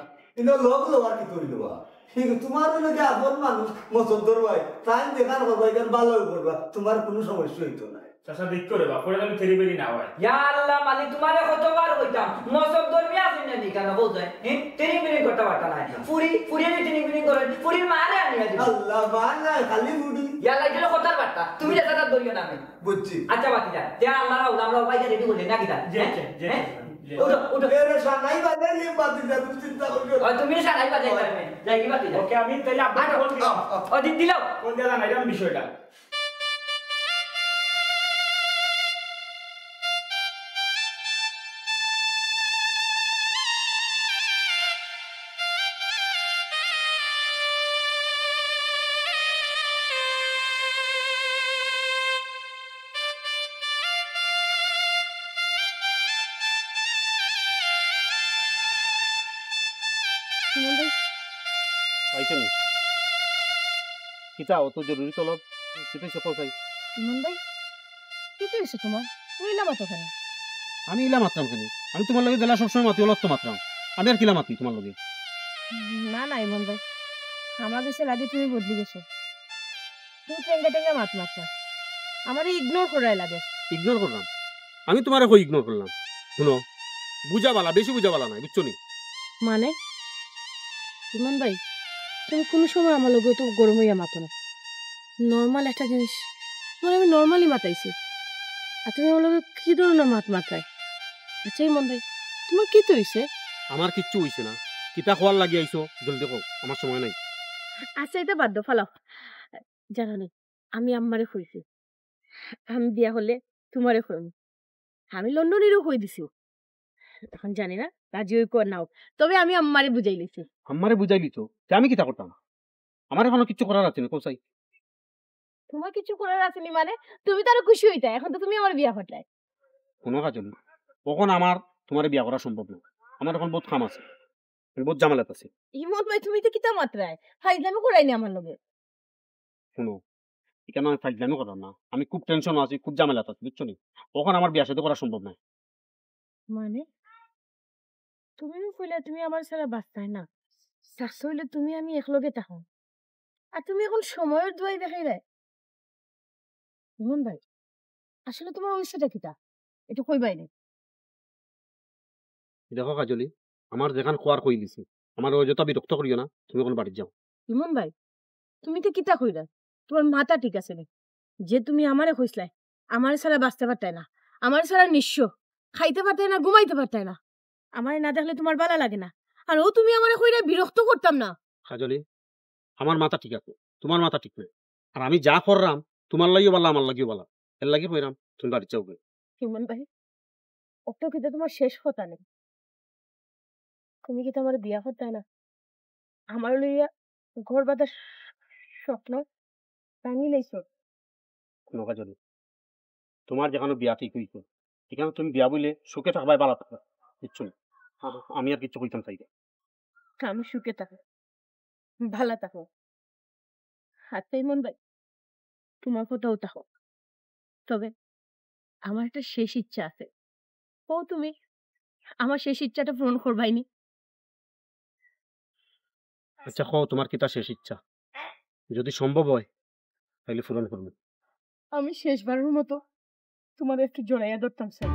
ইনো লগ লওয়ার কিতা অইলো বা? ঠিক, তুমার অইলো গিয়া আপন মানুষ, মসদ্দর ভাই, তাইন যেখান করবা, ইখান বালা করবা, তুমার কুনু সমস্যা অইতো নায়। চাচা, দেখ করে বা, পরে যেন তেরি বেরি না অয়। ইয়া আল্লাহ, মালিক, তুমারে কতবার কইতাম, মসদ্দর মিয়া আছইন না নি, কেনে বুঝায়? হ্যাঁ? তেরি বেরি করতে পারতা নায়। ফুরি, ফুরি নি তেরি বেরি করে, ফুরির মারে আনিয়া দিবো। আল্লাহ, মা নাই, খালি ফুরি। ইয়া আল্লাহ, ইটা কথার বার্তা, তুমি রেজাটা ধরিও না আমি। বুঝছি। আচ্ছা, বাতি যা। তে আল্লাহ রাউলা, আমরা উপায় রেডি করলে নাকি দা? জি, হ্যাঁ? জি, জি, হ্যাঁ? জি। উঠো, উঠো। এরে সানাই বাজাই নিয়ে বাতি যা, তুমি চিন্তা করিও না। ও, তুমি সানাই বাজাই পারবে। যাই কি বাতি যা? ওকে, আমি তাইলে আপনাকে আচ্ছা, ফোন দিলাম। আচ্ছা, আচ্ছা। ও, দি-, দিলাও। ফোন দিলাম, এরকম বিষয়টা। সুমন ভাই। আইছো নি? কিতা অত জরুরি তলব? কিতা অইছে কও চাই? সুমন ভাই, কিতা অইছে তুমার? তুমি ইলা মাতো কেনে? আমি ইলা মাতরাম কেনে? আমি তুমার লগে যেলা সবসময় মাতি, অলাত তো মাতরাম। আমি আর কিলা মাতি তুমার লগে? না, না, ইমন ভাই, আমার গেছে লাগে তুমি বদলি গেছো। তুমি টেঙ্গা টেঙ্গা মাত মাতরায়। আমারে ইগনোর করায় লাগে। ইগনোর কররাম? আমি তুমারে কই ইগনোর করলাম? হুনো, বুঝা বালা, বেশি বুঝা বালা নায়, বুঝছো নি? মানে? ইমন ভাই, তুমি কুনু সময় আমার লগে তো গরম অইয়া মাতো না। নরমাল একটা জিনিস, তুমারে আমি নরমালি মাতাইছি। আর তুমি আমার লগে কি ধরনের মাত মাতরায়? আচ্ছা ইমন ভাই, তুমার কিতা অইছে? আমার কিচ্ছু অইছে না। কিতা কওয়ার লাগি আইছো, জলদি কও, আমার সময় নাই। আচ্ছা, ইটা বাদ দেও, ফালাও। জানো নি, আমি আম্মারে কইছি, আমি বিয়া করলে তুমারে কইমু। আমি লন্ডনীরেও কই দিছি। এখন জানি না রাজি অইক আর না অইক, তবে আমি আম্মারে বুঝাইলিছি। আম্মারে বুঝাইলিছো? তে আমি কিতা করতাম? আমার অখনো কিচ্ছু করার আছে নি, কও চাই। তুমার কিচ্ছু করার আছে নি মানে? তুমি তো আরো খুশি অইতায়, এখন তো তুমি আমারে বিয়া করলায়। হুনো কাজল, অখন আমার তুমারে বিয়া করা সম্ভব না। আমার অখন বউত কাম আছে, আমি বউত ঝামেলাত আছি। ইমন ভাই, তুমি ইতা কিতা মাতরায়? ফাইজলামি কররায় নি আমার লগে? হুনো, ইখানো আমি ফাইজলামি কররাম না, আমি খুব টেনশনো আছি, খুব ঝামেলাত আছি, বুঝছো নি? অখন আমার বিয়া শাদী করা সম্ভব নায়। মানে? তুমি কইলায় তুমি আমার ছাড়া বাঁচতায় না, চাচা অইলে তুমি আমি একলগে থাকমু, আর তুমি অখন সময়র দোয়াই দেখাইরায়। ইমন ভাই, আসলে তুমার অইছেটা কিতা? একটু কইবায় নি? দেখো কাজলি, আমার যেখান কওয়ার কইলিছি, আমারে অযথা বিরক্ত করিও না, তুমি অখন বাড়িত যাও। ইমন ভাই, তুমি ইতা কিতা কইরায়? তুমার মাথা ঠিক আছে নি? যে তুমি আমারে কইছলায়, আমারে ছাড়া বাঁচতে পারতায় না, আমারে ছাড়া নিঃস্ব, খাইতে পারতায় না, ঘুমাইতে পারতায় না, আমারে না দেখলে তুমার বালা লাগে না, আর অউ তুমি আমারে কইরায় বিরক্ত করতাম না। কাজলি, আমার মাথা ঠিক আছে, তুমার মাথা ঠিক নাই। আর আমি যা কররাম, তুমার লাগিও বালা, আমার লাগিও বালা। এরলাগি কইরাম, তুমি বাড়িত যাও গি। ইমন ভাই, অত কিতা তুমার শেষ কথা নি? তুমি কিতা আমারে বিয়া করতায় না? আমারে লইয়া ঘর বাঁধার স্বপ্ন ভাঙিলাইছো? হুনো কাজলি, তুমার যেখানো বিয়া ঠিক অইছে, ইখানো তুমি বিয়া বইলে সুখে থাকবায়, বালা থাকবায়, বুঝছো নি? আ-, আমি আর কিচ্ছু কইতাম চাই না। আমি সুখে থাকো, বালা থাকো। আচ্ছা ইমন ভাই, তুমার কথাও থাকো, তবে আমার একটা শেষ ইচ্ছা আছে। কও তুমি, আমার শেষ ইচ্ছাটা পূরণ করবায় নি? আচ্ছা, কও তুমার কিতা শেষ ইচ্ছা? যদি সম্ভব অয়, তাইলে পূরণ করমু। আমি শেষবারর মতো তুমারে একটু জড়াইয়া ধরতাম চাই।